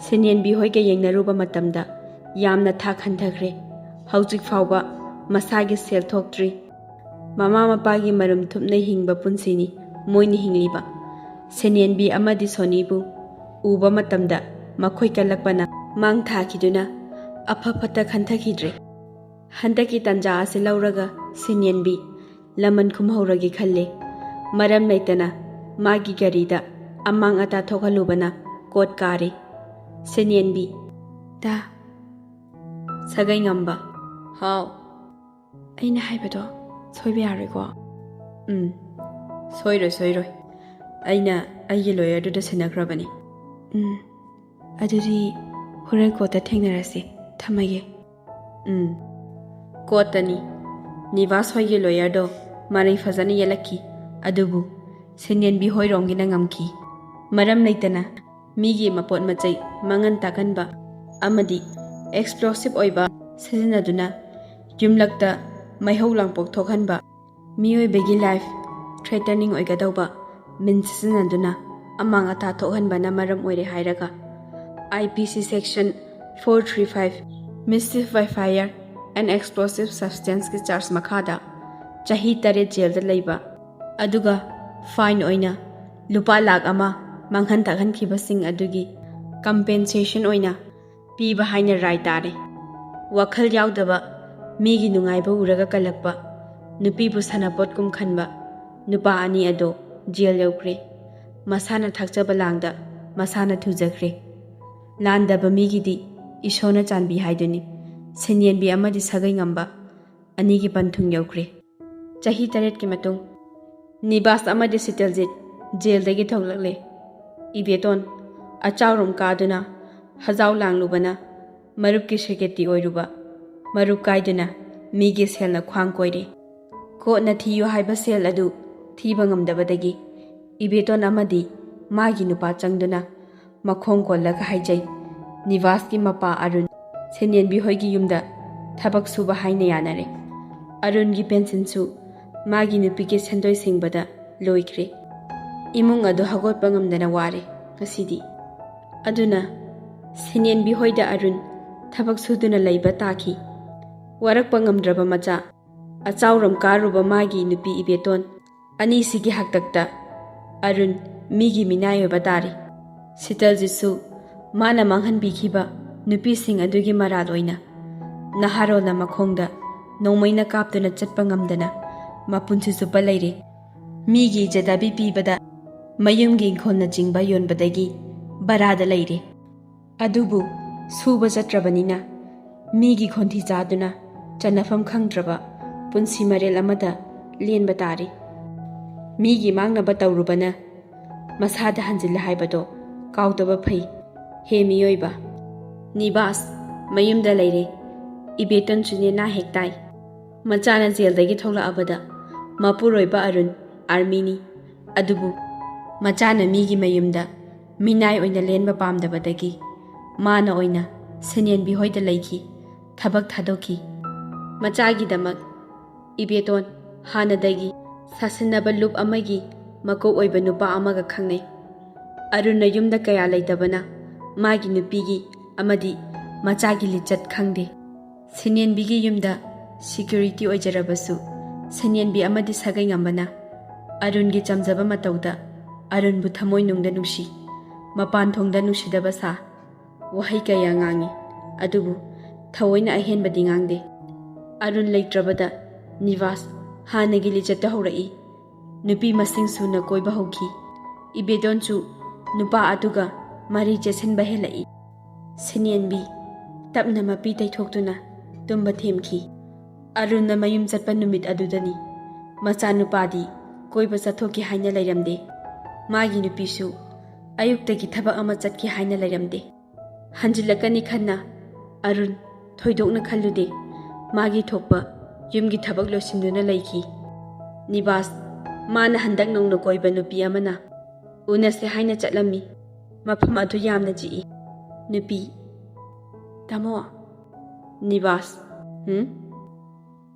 ꯁꯦꯅꯦꯟꯕꯤ ꯍꯣꯏꯒ ꯌꯦꯡꯅꯔꯨꯕ ꯃꯇꯝꯗ ꯌꯥꯝꯅ ꯊꯥꯛ ꯍꯟꯊꯈ꯭ꯔꯦ꯫ ꯍꯧꯖꯤꯛ ꯐꯥꯎꯕ ꯃꯁꯥꯒꯤ ꯁꯦꯜ ꯊꯣꯛꯇ꯭ꯔꯤ꯫ ꯃꯃꯥ ꯃꯄꯥꯒꯤ ꯃꯔꯨꯝ ꯊꯨꯞꯅ ꯍꯤꯡꯕ ꯄꯨꯟꯁꯤꯅꯤ ꯃꯣꯏꯅ ꯍꯤꯡꯂꯤꯕ꯫ ꯁꯦꯅꯦꯟꯕꯤ ꯑꯃꯗꯤ ꯁꯣꯅꯤꯕꯨ ꯎꯕ ꯃꯇꯝꯗ ꯃꯈꯣꯏ ꯀꯜꯂꯛꯄꯅ ꯃꯥꯡ ꯊꯥꯈꯤꯗꯨꯅ ꯑꯐ ꯐꯠꯇ ꯈꯟꯊꯈꯤꯗ꯭ꯔꯦ꯫ ꯍꯟꯗꯛꯀꯤ ꯇꯥꯟꯖꯥ ꯑꯁꯤ ꯂꯧꯔꯒ ꯁꯦꯅꯦꯟꯕꯤ ꯂꯃꯟ ꯈꯨꯝꯍꯧꯔꯒꯦ ꯈꯜꯂꯦ꯫ ꯃꯔꯝ ꯂꯩꯇꯅ ꯃꯥꯒꯤ ꯒꯥꯔꯤꯗ ꯑꯃꯥꯡ ꯑꯇꯥ ꯊꯣꯛꯍꯜꯂꯨꯕꯅ ꯀꯣꯠ ꯀꯥꯔꯦ꯫ ꯁꯦꯅꯦꯟꯕꯤ꯫ ꯇꯥ꯫ ꯁꯥꯒꯩꯉꯝꯕ꯫ ꯍꯥꯎ꯫ ꯑꯩꯅ ꯍꯥꯏꯕꯗꯣ ꯁꯣꯏꯕ ꯌꯥꯔꯣꯏꯀꯣ? ꯎꯝ, ꯁꯣꯏꯔꯣꯏ, ꯁꯣꯏꯔꯣꯏ꯫ ꯑꯩꯅ ꯑꯩꯒꯤ ꯂꯣꯌꯔꯗꯨꯗ ꯁꯤꯟꯅꯈ꯭ꯔꯕꯅꯤ꯫ ꯎꯝ, ꯑꯗꯨꯗꯤ ꯍꯣꯔꯦꯟ ꯀꯣꯠꯇ ꯊꯦꯡꯅꯔꯁꯤ꯫ ꯊꯝꯃꯒꯦ꯫ ꯎꯝ, ꯀꯣꯠꯇꯅꯤ꯫ ꯅꯤꯕꯥꯁ ꯍꯣꯏꯒꯤ ꯂꯣꯌꯔꯗꯣ ꯃꯔꯩ ꯐꯖꯅ ꯌꯦꯠꯂꯛꯈꯤ, ꯑꯗꯨꯕꯨ ꯁꯦꯅꯦꯟꯕꯤ ꯍꯣꯏꯔꯣꯝꯒꯤꯅ ꯉꯝꯈꯤ꯫ ꯃꯔꯝ ꯂꯩꯇꯅ ꯃꯤꯒꯤ ꯃꯄꯣꯠ ꯃꯆꯩ ꯃꯥꯡꯍꯟ ꯇꯥꯛꯍꯟꯕ ꯑꯃꯗꯤ ꯑꯦꯛꯁꯄ꯭ꯂꯣꯁꯤꯚ ꯑꯣꯏꯕ ꯁꯤꯖꯤꯟꯅꯗꯨꯅ ꯌꯨꯝꯂꯛꯇ ꯃꯩꯍꯧ ꯂꯥꯡꯄꯣꯛ ꯊꯣꯛꯍꯟꯕ, ꯃꯤꯑꯣꯏꯕꯒꯤ ꯂꯥꯏꯐ ꯊ꯭ꯔꯦꯇꯅꯤꯡ ꯑꯣꯏꯒꯗꯧꯕ ꯃꯤꯟ ꯁꯤꯖꯤꯟꯅꯗꯨꯅ ꯑꯃꯥꯡ ꯑꯇꯥ ꯊꯣꯛꯍꯟꯕꯅ ꯃꯔꯝ ꯑꯣꯏꯔꯦ ꯍꯥꯏꯔꯒ, IPC section four three five, mischief by fire and explosive substanceꯀꯤ ꯆꯥꯔꯖ ꯃꯈꯥꯗ ꯆꯍꯤ ꯇꯔꯦꯠ ꯖꯦꯜꯗ ꯂꯩꯕ, ꯑꯗꯨꯒ ꯐꯥꯏꯟ ꯑꯣꯏꯅ ꯂꯨꯄꯥ ꯂꯥꯈ ꯑꯃ ꯃꯥꯡꯍꯟ ꯇꯥꯛꯍꯟꯈꯤꯕꯁꯤꯡ ꯑꯗꯨꯒꯤ ꯀꯝꯄꯦꯟꯁꯦꯁꯟ ꯑꯣꯏꯅ ꯄꯤꯕ ꯍꯥꯏꯅ ꯔꯥꯏ ꯇꯥꯔꯦ꯫ ꯋꯥꯈꯜ ꯌꯥꯎꯗꯕ, ꯃꯤꯒꯤ ꯅꯨꯡꯉꯥꯏꯕ ꯎꯔꯒ ꯀꯜꯂꯛꯄ, ꯅꯨꯄꯤꯕꯨ ꯁꯥꯟꯅꯄꯣꯠꯀꯨꯝ ꯈꯟꯕ ꯅꯨꯄꯥ ꯑꯅꯤ ꯑꯗꯣ ꯖꯦꯜ ꯌꯧꯈ꯭ꯔꯦ꯫ ꯃꯁꯥꯅ ꯊꯥꯛꯆꯕ ꯂꯥꯡꯗ ꯃꯁꯥꯅ ꯊꯨꯖꯈ꯭ꯔꯦ꯫ ꯂꯥꯟꯗꯕ ꯃꯤꯒꯤꯗꯤ ꯏꯁꯣꯔꯅ ꯆꯥꯟꯕꯤ ꯍꯥꯏꯗꯨꯅꯤ꯫ ꯁꯦꯟꯌꯦꯟꯕꯤ ꯑꯃꯗꯤ ꯁꯥꯒꯩ ꯉꯝꯕ ꯑꯅꯤꯒꯤ ꯄꯟꯊꯨꯡ ꯌꯧꯈ꯭ꯔꯦ꯫ ꯆꯍꯤ ꯇꯔꯦꯠꯀꯤ ꯃꯇꯨꯡ ꯅꯤꯕꯥꯁ ꯑꯃꯗꯤ ꯁꯤꯇꯜꯖꯤꯠ ꯖꯦꯜꯗꯒꯤ ꯊꯣꯛꯂꯛꯂꯦ꯫ ꯏꯕꯦꯇꯣꯟ ꯑꯆꯥꯎꯔꯨꯝ ꯀꯥꯗꯨꯅ ꯍꯖꯥꯎ ꯂꯥꯡꯂꯨꯕꯅ ꯃꯔꯨꯞꯀꯤ ꯁꯦꯀꯦꯇꯤ ꯑꯣꯏꯔꯨꯕ ꯃꯔꯨꯞ ꯀꯥꯏꯗꯨꯅ ꯃꯤꯒꯤ ꯁꯦꯜꯅ ꯈ꯭ꯋꯥꯡ ꯀꯣꯏꯔꯦ꯫ ꯀꯣꯠꯅ ꯊꯤꯌꯨ ꯍꯥꯏꯕ ꯁꯦꯜ ꯑꯗꯨ ꯊꯤꯕ ꯉꯝꯗꯕꯗꯒꯤ ꯏꯕꯦꯇꯣꯟ ꯑꯃꯗꯤ ꯃꯥꯒꯤ ꯅꯨꯄꯥ ꯆꯪꯗꯨꯅ ꯃꯈꯣꯡ ꯀꯣꯜꯂꯒ ꯍꯥꯏꯖꯩ, "ꯅꯤꯕꯥꯁꯀꯤ ꯃꯄꯥ ꯑꯔꯨꯟ ꯁꯦꯟꯌꯦꯟꯕꯤ ꯍꯣꯏꯒꯤ ꯌꯨꯝꯗ ꯊꯕꯛ ꯁꯨꯕ ꯍꯥꯏꯅ ꯌꯥꯅꯔꯦ꯫ ꯑꯔꯨꯟꯒꯤ ꯄꯦꯟꯁꯤꯟꯁꯨ ꯃꯥꯒꯤ ꯅꯨꯄꯤꯒꯤ ꯁꯦꯟꯗꯣꯏ ꯁꯤꯡꯕꯗ ꯂꯣꯏꯈ꯭ꯔꯦ꯫ ꯏꯃꯨꯡ ꯑꯗꯨ ꯍꯧꯒꯠꯄ ꯉꯝꯗꯅ ꯋꯥꯔꯦ ꯉꯁꯤꯗꯤ꯫ ꯑꯗꯨꯅ ꯁꯦꯟꯌꯦꯟꯕꯤ ꯍꯣꯏꯗ ꯑꯔꯨꯟ ꯊꯕꯛ ꯁꯨꯗꯨꯅ ꯂꯩꯕ ꯇꯥꯈꯤ꯫ ꯋꯥꯔꯛꯄ ꯉꯝꯗ꯭ꯔꯕ ꯃꯆꯥ ꯑꯆꯥꯎꯔꯝ ꯀꯥꯔꯨꯕ ꯃꯥꯒꯤ ꯅꯨꯄꯤ ꯏꯕꯦꯇꯣꯟ ꯑꯅꯤꯁꯤꯒꯤ ꯍꯥꯛꯇꯛꯇ ꯑꯔꯨꯟ ꯃꯤꯒꯤ ꯃꯤꯅꯥꯏ ꯑꯣꯏꯕ ꯇꯥꯔꯦ꯫ ꯁꯤꯇꯜꯖꯤꯠꯁꯨ ꯃꯥꯅ ꯃꯥꯡꯍꯟꯕꯤꯈꯤꯕ ꯅꯨꯄꯤꯁꯤꯡ ꯑꯗꯨꯒꯤ ꯃꯔꯥꯜ ꯑꯣꯏꯅ ꯅꯍꯥꯔꯣꯜꯅ ꯃꯈꯣꯡꯗ ꯅꯣꯡꯃꯩꯅ ꯀꯥꯞꯇꯨꯅ ꯆꯠꯄ ꯉꯝꯗꯅ ꯃꯄꯨꯟꯁꯤ ꯆꯨꯞꯄ ꯂꯩꯔꯦ꯫ ꯃꯤꯒꯤ ꯏꯖꯗꯥꯕꯤ ꯄꯤꯕꯗ ꯃꯌꯨꯝꯒꯤ ꯏꯪꯈꯣꯜꯅꯆꯤꯡꯕ ꯌꯣꯟꯕꯗꯒꯤ ꯕꯔꯥꯗ ꯂꯩꯔꯦ꯫ ꯑꯗꯨꯕꯨ ꯁꯨꯕ ꯆꯠꯇ꯭ꯔꯕꯅꯤꯅ ꯃꯤꯒꯤ ꯈꯣꯟꯊꯤ ꯆꯥꯗꯨꯅ ꯆꯟꯅꯐꯝ ꯈꯪꯗ꯭ꯔꯕ ꯄꯨꯟꯁꯤ ꯃꯔꯦꯜ ꯑꯃꯗ ꯂꯦꯟꯕ ꯇꯥꯔꯤ꯫ ꯃꯤꯒꯤ ꯃꯥꯡꯅꯕ ꯇꯧꯔꯨꯕꯅ ꯃꯁꯥꯗ ꯍꯟꯖꯤꯜꯂꯦ ꯍꯥꯏꯕꯗꯣ ꯀꯥꯎꯗꯕ ꯐꯩ꯫ ꯍꯦ ꯃꯤꯑꯣꯏꯕ, ꯅꯤꯕꯥꯁ ꯃꯌꯨꯝꯗ ꯂꯩꯔꯦ꯫ ꯏꯕꯦꯇꯣꯟꯁꯨ ꯅꯦꯅꯥ ꯍꯦꯛ ꯇꯥꯏ꯫ ꯃꯆꯥꯅ ꯖꯦꯜꯗꯒꯤ ꯊꯣꯛꯂꯛꯑꯕꯗ ꯃꯄꯨꯔꯣꯏꯕ ꯑꯔꯨꯟ ꯑꯥꯔꯃꯤꯅꯤ꯫ ꯑꯗꯨꯕꯨ ꯃꯆꯥꯅ ꯃꯤꯒꯤ ꯃꯌꯨꯝꯗ ꯃꯤꯅꯥꯏ ꯑꯣꯏꯅ ꯂꯦꯟꯕ ꯄꯥꯝꯗꯕꯗꯒꯤ ꯃꯥꯅ ꯑꯣꯏꯅ ꯁꯦꯟꯌꯦꯟꯕꯤ ꯍꯣꯏꯗ ꯂꯩꯈꯤ, ꯊꯕꯛ ꯊꯥꯗꯣꯛꯈꯤ꯫ ꯃꯆꯥꯒꯤꯗꯃꯛ ꯏꯕꯦꯇꯣꯟ ꯍꯥꯟꯅꯗꯒꯤ ꯁꯥꯁꯤꯟꯅꯕ ꯂꯨꯞ ꯑꯃꯒꯤ ꯃꯀꯣꯛ ꯑꯣꯏꯕ ꯅꯨꯄꯥ ꯑꯃꯒ ꯈꯪꯅꯩ꯫ ꯑꯔꯨꯟꯅ ꯌꯨꯝꯗ ꯀꯌꯥ ꯂꯩꯇꯕꯅ ꯃꯥꯒꯤ ꯅꯨꯄꯤꯒꯤ ꯑꯃꯗꯤ ꯃꯆꯥꯒꯤ ꯂꯤꯆꯠ ꯈꯪꯗꯦ꯫ ꯁꯦꯟꯌꯦꯟꯕꯤꯒꯤ ꯌꯨꯝꯗ ꯁꯦꯀ꯭ꯌꯨꯔꯤꯇꯤ ꯑꯣꯏꯖꯔꯕꯁꯨ ꯁꯦꯟꯌꯦꯟꯕꯤ ꯑꯃꯗꯤ ꯁꯥꯒꯩ ꯉꯝꯕꯅ ꯑꯔꯨꯟꯒꯤ ꯆꯝꯖꯕ ꯃꯇꯧꯗ ꯑꯔꯨꯟꯕꯨ ꯊꯃꯣꯏꯅꯨꯡꯗ ꯅꯨꯡꯁꯤ, ꯃꯄꯥꯟ ꯊꯣꯡꯗ ꯅꯨꯡꯁꯤꯗꯕ ꯁꯥ, ꯋꯥꯍꯩ ꯀꯌꯥ ꯉꯥꯡꯉꯤ꯫ ꯑꯗꯨꯕꯨ ꯊꯑꯣꯏꯅ ꯑꯍꯦꯟꯕꯗꯤ ꯉꯥꯡꯗꯦ꯫ ꯑꯔꯨꯟ ꯂꯩꯇ꯭ꯔꯕꯗ ꯅꯤꯕꯥꯁ ꯍꯥꯟꯅꯒꯤ ꯂꯤꯆꯠꯇ ꯍꯧꯔꯛꯏ꯫ ꯅꯨꯄꯤ ꯃꯁꯤꯡ ꯁꯨꯅ ꯀꯣꯏꯕ ꯍꯧꯈꯤ꯫ ꯏꯕꯦꯗꯣꯟꯁꯨ ꯅꯨꯄꯥ ꯑꯗꯨꯒ ꯃꯔꯤ ꯆꯦꯠꯁꯤꯟꯕ ꯍꯦꯜꯂꯛꯏ꯫ ꯁꯤꯅꯦꯟꯕꯤ ꯇꯞꯅ ꯃꯄꯤ ꯇꯩꯊꯣꯛꯇꯨꯅ ꯇꯨꯝꯕ ꯊꯦꯝꯈꯤ꯫ ꯑꯔꯨꯟꯅ ꯃꯌꯨꯝ ꯆꯠꯄ ꯅꯨꯃꯤꯠ ꯑꯗꯨꯗꯅꯤ ꯃꯆꯥꯅꯨꯄꯥꯗꯤ ꯀꯣꯏꯕ ꯆꯠꯊꯣꯛꯀꯦ ꯍꯥꯏꯅ ꯂꯩꯔꯝꯗꯦ꯫ ꯃꯥꯒꯤ ꯅꯨꯄꯤꯁꯨ ꯑꯌꯨꯛꯇꯒꯤ ꯊꯕꯛ ꯑꯃ ꯆꯠꯀꯦ ꯍꯥꯏꯅ ꯂꯩꯔꯝꯗꯦ꯫ ꯍꯟꯖꯤꯜꯂꯛꯀꯅꯤ ꯈꯟꯅ ꯑꯔꯨꯟ ꯊꯣꯏꯗꯣꯛꯅ ꯈꯜꯂꯨꯗꯦ꯫ ꯃꯥꯒꯤ ꯊꯣꯛꯄ ꯌꯨꯝꯒꯤ ꯊꯕꯛ ꯂꯣꯏꯁꯤꯟꯗꯨꯅ ꯂꯩꯈꯤ꯫ ꯅꯤꯕꯥꯁ ꯃꯥꯅ ꯍꯟꯗꯛ ꯅꯧꯅ ꯀꯣꯏꯕ ꯅꯨꯄꯤ ꯑꯃꯅ ꯎꯅꯁꯦ ꯍꯥꯏꯅ ꯆꯠꯂꯝꯃꯤ꯫ ꯃꯐꯝ ꯑꯗꯨ ꯌꯥꯝꯅ ꯆꯤꯛꯏ꯫ ꯅꯨꯄꯤ, "ꯇꯥꯃꯣ꯫" ꯅꯤꯕꯥꯁ, "ꯍꯨꯝ?"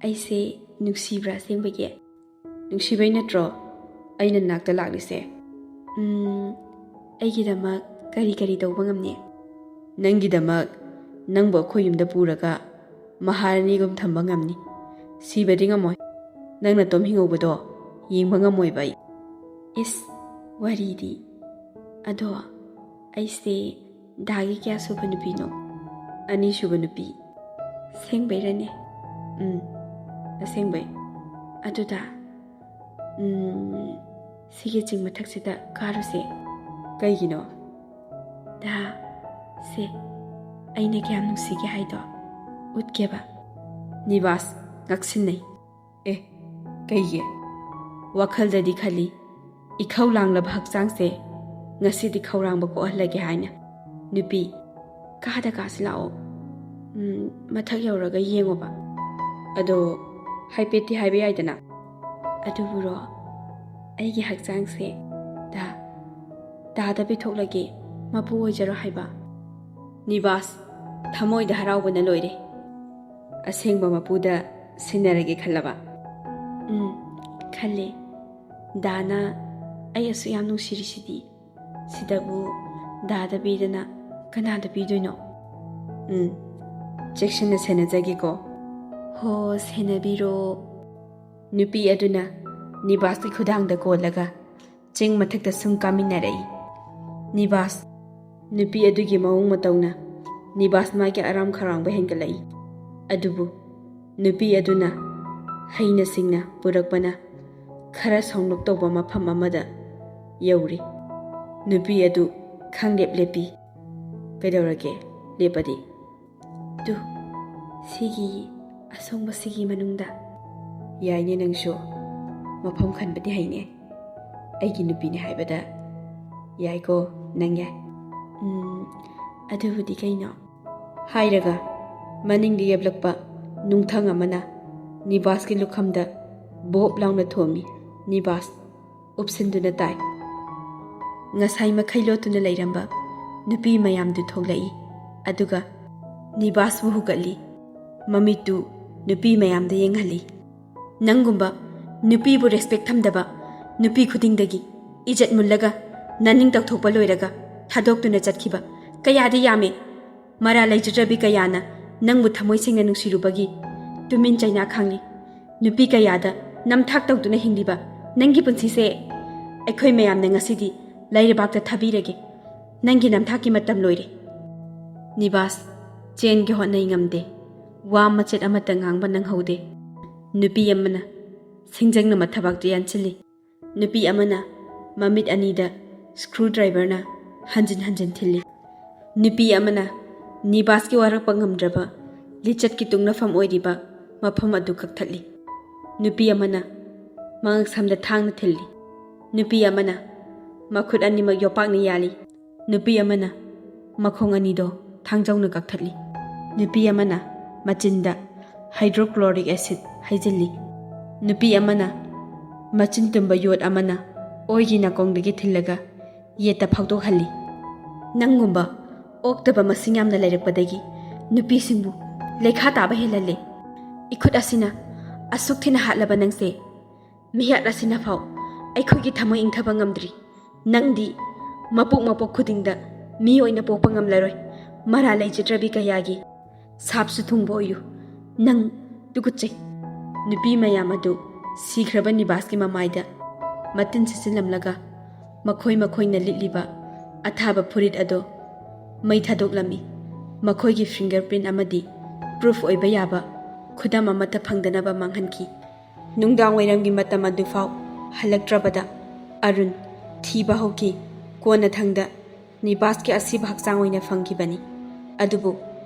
"ꯑꯩꯁꯦ ꯅꯨꯡꯁꯤꯕ꯭ꯔꯥ ꯑꯁꯦꯡꯕꯒꯤ?" "ꯅꯨꯡꯁꯤꯕꯩ ꯅꯠꯇ꯭ꯔꯣ ꯑꯩꯅ ꯅꯥꯛꯇ ꯂꯥꯛꯂꯤꯁꯦ?" "ꯎꯝ, ꯑꯩꯒꯤꯗꯃꯛ ꯀꯔꯤ ꯀꯔꯤ ꯇꯧꯕ ꯉꯝꯅꯤ?" "ꯅꯪꯒꯤꯗꯃꯛ ꯅꯪꯕꯨ ꯑꯩꯈꯣꯏ ꯌꯨꯝꯗ ꯄꯨꯔꯒ ꯃꯍꯥꯔꯥꯅꯤꯒꯨꯝ ꯊꯝꯕ ꯉꯝꯅꯤ꯫ ꯁꯤꯕꯗꯤ ꯉꯝꯃꯣꯏ꯫ ꯅꯪ ꯅꯇꯣꯝ ꯍꯤꯡꯍꯧꯕꯗꯣ ꯌꯦꯡꯕ ꯉꯝꯃꯣꯏꯕ ꯑꯩ꯫" "ꯏꯁ, ꯋꯥꯔꯤꯗꯤ꯫ ꯑꯗꯣ ꯑꯩꯁꯦ ꯗꯥꯒꯤ ꯀꯌꯥ ꯁꯨꯕ ꯅꯨꯄꯤꯅꯣ?" "ꯑꯅꯤꯁꯨꯕ ꯅꯨꯄꯤ꯫" "ꯑꯁꯦꯡꯕꯩꯔꯅꯦ?" "ꯎꯝ, ꯑꯁꯦꯡꯕꯩ꯫" "ꯑꯗꯨꯗ, ꯎꯝ, ꯁꯤꯒꯤ ꯆꯤꯡ ꯃꯊꯛꯁꯤꯗ ꯀꯥꯔꯨꯁꯦ꯫" "ꯀꯩꯒꯤꯅꯣ?" "ꯗꯥ, ꯁꯦ, ꯑꯩꯅ ꯀꯌꯥꯝ ꯅꯨꯡꯁꯤꯒꯦ ꯍꯥꯏꯗꯣ ꯎꯠꯀꯦꯕ꯫" ꯅꯤꯕꯥꯁ ꯉꯛꯁꯤꯟꯅꯩ꯫ "ꯑꯦ, ꯀꯩꯒꯤ?" ꯋꯥꯈꯜꯗꯗꯤ ꯈꯜꯂꯤ, "ꯏꯈꯧ ꯂꯥꯡꯂꯕ ꯍꯛꯆꯥꯡꯁꯦ ꯉꯁꯤꯗꯤ ꯈꯧꯔꯥꯡꯕ ꯀꯣꯛꯍꯜꯂꯒꯦ" ꯍꯥꯏꯅ꯫ "ꯅꯨꯄꯤ, ꯀꯥꯗ ꯀꯥꯁꯤ ꯂꯥꯛꯑꯣ꯫ ꯎꯝ, ꯃꯊꯛ ꯌꯧꯔꯒ ꯌꯦꯡꯉꯣꯕ꯫" "ꯑꯗꯣ ꯍꯥꯏꯐꯦꯠꯇꯤ ꯍꯥꯏꯕ ꯌꯥꯏꯗꯅ?" "ꯑꯗꯨꯕꯨꯔꯣ, ꯑꯩꯒꯤ ꯍꯛꯆꯥꯡꯁꯦ ꯗꯥ, ꯗꯥꯗ ꯄꯤꯊꯣꯛꯂꯒꯦ, ꯃꯄꯨ ꯑꯣꯏꯖꯔꯣ ꯍꯥꯏꯕ꯫" ꯅꯤꯕꯥꯁ ꯊꯃꯣꯏꯗ ꯍꯔꯥꯎꯕꯅ ꯂꯣꯏꯔꯦ꯫ "ꯑꯁꯦꯡꯕ ꯃꯄꯨꯗ ꯁꯤꯟꯅꯔꯒꯦ ꯈꯜꯂꯕ?" "ꯎꯝ, ꯈꯜꯂꯦ꯫ ꯗꯥꯅ ꯑꯩ ꯑꯁꯨꯛ ꯌꯥꯝ ꯅꯨꯡꯁꯤꯔꯤꯁꯤꯗꯤ, ꯁꯤꯗꯕꯨ ꯗꯥꯗ ꯄꯤꯗꯅ ꯀꯅꯥꯗ ꯄꯤꯗꯣꯏꯅꯣ?" "ꯎꯝ, ꯆꯦꯛꯁꯤꯟꯅ ꯁꯦꯟꯅꯖꯒꯦꯀꯣ꯫" "ꯍꯣ, ꯁꯦꯟꯅꯕꯤꯔꯣ꯫" ꯅꯨꯄꯤ ꯑꯗꯨꯅ ꯅꯤꯕꯥꯁꯀꯤ ꯈꯨꯗꯥꯡꯗ ꯀꯣꯜꯂꯒ ꯆꯤꯡ ꯃꯊꯛꯇ ꯁꯨꯝ ꯀꯥꯃꯤꯟꯅꯔꯛꯏ꯫ ꯅꯤꯕꯥꯁ, ꯅꯨꯄꯤ ꯑꯗꯨꯒꯤ ꯃꯑꯣꯡ ꯃꯇꯧꯅ ꯅꯤꯕꯥꯁ ꯃꯥꯒꯤ ꯑꯔꯥꯝ ꯈꯧꯔꯥꯡꯕ ꯍꯦꯟꯒꯠꯂꯛꯏ꯫ ꯑꯗꯨꯕꯨ ꯅꯨꯄꯤ ꯑꯗꯨꯅ ꯍꯩꯅ ꯁꯤꯡꯅ ꯄꯨꯔꯛꯄꯅ ꯈꯔ ꯁꯣꯡꯂꯞ ꯇꯧꯕ ꯃꯐꯝ ꯑꯃꯗ ꯌꯧꯔꯤ꯫ ꯅꯨꯄꯤ ꯑꯗꯨ ꯈꯪꯂꯦꯞ ꯂꯦꯞꯄꯤ꯫ "ꯀꯩꯗꯧꯔꯒꯦ? ꯂꯦꯞꯄꯗꯤ?" "ꯇꯨ, ꯁꯤꯒꯤ ꯑꯁꯣꯡꯕꯁꯤꯒꯤ ꯃꯅꯨꯡꯗ꯫ ꯌꯥꯏꯅꯦ ꯅꯪꯁꯨ, ꯃꯐꯝ ꯈꯟꯕꯗꯤ ꯍꯩꯅꯦ꯫ ꯑꯩꯒꯤ ꯅꯨꯄꯤꯅꯦ ꯍꯥꯏꯕꯗ ꯌꯥꯏꯀꯣ, ꯅꯪ ꯌꯥꯏ꯫ ꯎꯝ, ꯑꯗꯨꯕꯨꯗꯤ ꯀꯩꯅꯣ?" ꯍꯥꯏꯔꯒ ꯃꯅꯤꯡꯗ ꯌꯦꯞꯂꯛꯄ ꯅꯨꯡꯊꯪ ꯑꯃꯅ ꯅꯤꯕꯥꯁꯀꯤ ꯂꯨꯈꯝꯗ ꯕꯣꯞ ꯂꯥꯎꯅ ꯊꯣꯝꯃꯤ꯫ ꯅꯤꯕꯥꯁ ꯎꯞꯁꯤꯟꯗꯨꯅ ꯇꯥꯏ꯫ ꯉꯁꯥꯏ ꯃꯈꯩ ꯂꯣꯠꯇꯨꯅ ꯂꯩꯔꯝꯕ ꯅꯨꯄꯤ ꯃꯌꯥꯝꯗꯨ ꯊꯣꯛꯂꯛꯏ, ꯑꯗꯨꯒ ꯅꯤꯕꯥꯁꯄꯨ ꯍꯨꯒꯠꯂꯤ꯫ ꯃꯃꯤꯠꯇꯨ ꯅꯨꯄꯤ ꯃꯌꯥꯝꯗ ꯌꯦꯡꯍꯜꯂꯤ꯫ "ꯅꯪꯒꯨꯝꯕ ꯅꯨꯄꯤꯕꯨ ꯔꯦꯁꯄꯦꯛ ꯊꯝꯗꯕ ꯅꯨꯄꯤ ꯈꯨꯗꯤꯡꯗꯒꯤ ꯏꯖꯠ ꯃꯨꯜꯂꯒ, ꯅꯅꯤꯡ ꯇꯧꯊꯣꯛꯄ ꯂꯣꯏꯔꯒ ꯊꯥꯗꯣꯛꯇꯨꯅ ꯆꯠꯈꯤꯕ ꯀꯌꯥꯗꯤ ꯌꯥꯝꯃꯤ꯫ ꯃꯔꯥ ꯂꯩꯖꯗ꯭ꯔꯕꯤ ꯀꯌꯥꯅ ꯅꯪꯕꯨ ꯊꯃꯣꯏ ꯁꯦꯡꯅ ꯅꯨꯡꯁꯤꯔꯨꯕꯒꯤ ꯇꯨꯃꯤꯟ ꯆꯩꯅꯥ ꯈꯥꯡꯂꯤ꯫ ꯅꯨꯄꯤ ꯀꯌꯥꯗ ꯅꯝꯊꯥꯛ ꯇꯧꯗꯨꯅ ꯍꯤꯡꯂꯤꯕ ꯅꯪꯒꯤ ꯄꯨꯟꯁꯤꯁꯦ ꯑꯩꯈꯣꯏ ꯃꯌꯥꯝꯅ ꯉꯁꯤꯗꯤ ꯂꯩꯔꯕꯥꯛꯇ ꯊꯥꯕꯤꯔꯒꯦ꯫ ꯅꯪꯒꯤ ꯅꯝꯊꯥꯛꯀꯤ ꯃꯇꯝ ꯂꯣꯏꯔꯦ꯫" ꯅꯤꯕꯥꯁ ꯆꯦꯟꯒꯦ ꯍꯣꯠꯅꯩ, ꯉꯝꯗꯦ꯫ ꯋꯥ ꯃꯆꯦꯠ ꯑꯃꯠꯇ ꯉꯥꯡꯕ ꯅꯪꯍꯧꯗꯦ꯫ ꯅꯨꯄꯤ ꯑꯃꯅ ꯁꯤꯡꯖꯪꯅ ꯃꯊꯕꯥꯛꯇ ꯌꯥꯟꯁꯤꯜꯂꯤ꯫ ꯅꯨꯄꯤ ꯑꯃꯅ ꯃꯃꯤꯠ ꯑꯅꯤꯗ ꯁ꯭ꯀ꯭ꯔꯨ ꯗ꯭ꯔꯥꯏꯚꯔꯅ ꯍꯟꯖꯤꯟ ꯍꯟꯖꯤꯟ ꯊꯤꯜꯂꯤ꯫ ꯅꯨꯄꯤ ꯑꯃꯅ ꯅꯤꯕꯥꯁꯀꯤ ꯋꯥꯔꯛꯄ ꯉꯝꯗ꯭ꯔꯕ ꯂꯤꯆꯠꯀꯤ ꯇꯨꯡꯅꯐꯝ ꯑꯣꯏꯔꯤꯕ ꯃꯐꯝ ꯑꯗꯨ ꯀꯛꯊꯠꯂꯤ꯫ ꯅꯨꯄꯤ ꯑꯃꯅ ꯃꯉꯛꯁꯝꯗ ꯊꯥꯡꯅ ꯊꯤꯜꯂꯤ꯫ ꯅꯨꯄꯤ ꯑꯃꯅ ꯃꯈꯨꯠ ꯑꯅꯤꯃꯛ ꯌꯣꯄꯥꯛꯅ ꯌꯥꯜꯂꯤ꯫ ꯅꯨꯄꯤ ꯑꯃꯅ ꯃꯈꯣꯡ ꯑꯅꯤꯗꯣ ꯊꯥꯡꯖꯧꯅ ꯀꯛꯊꯠꯂꯤ꯫ ꯅꯨꯄꯤ ꯑꯃꯅ ꯃꯆꯤꯟꯗ ꯍꯥꯏꯗ꯭ꯔꯣꯀ꯭ꯂꯣꯔꯤꯛ ꯑꯦꯁꯤꯗ ꯍꯩꯖꯤꯜꯂꯤ꯫ ꯅꯨꯄꯤ ꯑꯃꯅ ꯃꯆꯤꯟ ꯇꯨꯝꯕ ꯌꯣꯠ ꯑꯃꯅ ꯑꯣꯏꯒꯤ ꯅꯥꯀꯣꯡꯗꯒꯤ ꯊꯤꯜꯂꯒ ꯌꯦꯠꯇ ꯐꯥꯎꯗꯣꯛꯍꯜꯂꯤ꯫ ꯅꯪꯒꯨꯝꯕ ꯑꯣꯛꯇꯕ ꯃꯁꯤꯡ ꯌꯥꯝꯅ ꯂꯩꯔꯛꯄꯗꯒꯤ ꯅꯨꯄꯤꯁꯤꯡꯕꯨ ꯂꯩꯈꯥ ꯇꯥꯕ ꯍꯦꯜꯍꯜꯂꯦ꯫ ꯏꯈꯨꯠ ꯑꯁꯤꯅ ꯑꯁꯨꯛ ꯊꯤꯅ ꯍꯥꯠꯂꯕ ꯅꯪꯁꯦ, ꯃꯤꯍꯥꯠ ꯑꯁꯤꯅꯐꯥꯎ ꯑꯩꯈꯣꯏꯒꯤ ꯊꯃꯣꯏ ꯏꯪꯊꯕ ꯉꯝꯗ꯭ꯔꯤ꯫ ꯅꯪꯗꯤ ꯃꯄꯣꯛ ꯃꯄꯣꯛ ꯈꯨꯗꯤꯡꯗ ꯃꯤ ꯑꯣꯏꯅ ꯄꯣꯛꯄ ꯉꯝꯂꯔꯣꯏ꯫ ꯃꯔꯥ ꯂꯩꯖꯗ꯭ꯔꯕꯤ ꯀꯌꯥꯒꯤ ꯁꯥꯞꯁꯨ ꯊꯨꯡꯕ ꯑꯣꯏꯌꯨ꯫ ꯅꯪ ꯇꯨꯀꯠꯆꯩ꯫ ꯅꯨꯄꯤ ꯃꯌꯥꯝ ꯑꯗꯨ ꯁꯤꯈ꯭ꯔꯕ ꯅꯤꯕꯥꯁꯀꯤ ꯃꯃꯥꯏꯗ ꯃꯇꯤꯟ ꯁꯤꯠꯆꯤꯜꯂꯝꯂꯒ ꯃꯈꯣꯏ ꯃꯈꯣꯏꯅ ꯂꯤꯠꯂꯤꯕ ꯑꯊꯥꯕ ꯐꯨꯔꯤꯠ ꯑꯗꯣ ꯃꯩ ꯊꯥꯗꯣꯛꯂꯝꯃꯤ꯫ ꯃꯈꯣꯏꯒꯤ ꯐꯤꯡꯒꯔ ꯄ꯭ꯔꯤꯟ ꯑꯃꯗꯤ ꯄ꯭ꯔꯨꯐ ꯑꯣꯏꯕ ꯌꯥꯕ ꯈꯨꯗꯝ ꯑꯃꯠꯇ ꯐꯪꯗꯅꯕ ꯃꯥꯡꯍꯟꯈꯤ꯫ ꯅꯨꯡꯗꯥꯡ ꯋꯥꯏꯔꯝꯒꯤ ꯃꯇꯝ ꯑꯗꯨꯐꯥꯎ ꯍꯜꯂꯛꯇ꯭ꯔꯕꯗ ꯑꯔꯨꯟ ꯊꯤꯕ ꯍꯧꯈꯤ꯫ ꯀꯣꯟꯅꯊꯪꯗ ꯅꯤꯕꯥꯁꯀꯤ ꯑꯁꯤꯕ ꯍꯛꯆꯥꯡ ꯑꯣꯏꯅ ꯐꯪꯈꯤꯕꯅꯤ꯫ ꯑꯗꯨꯕꯨ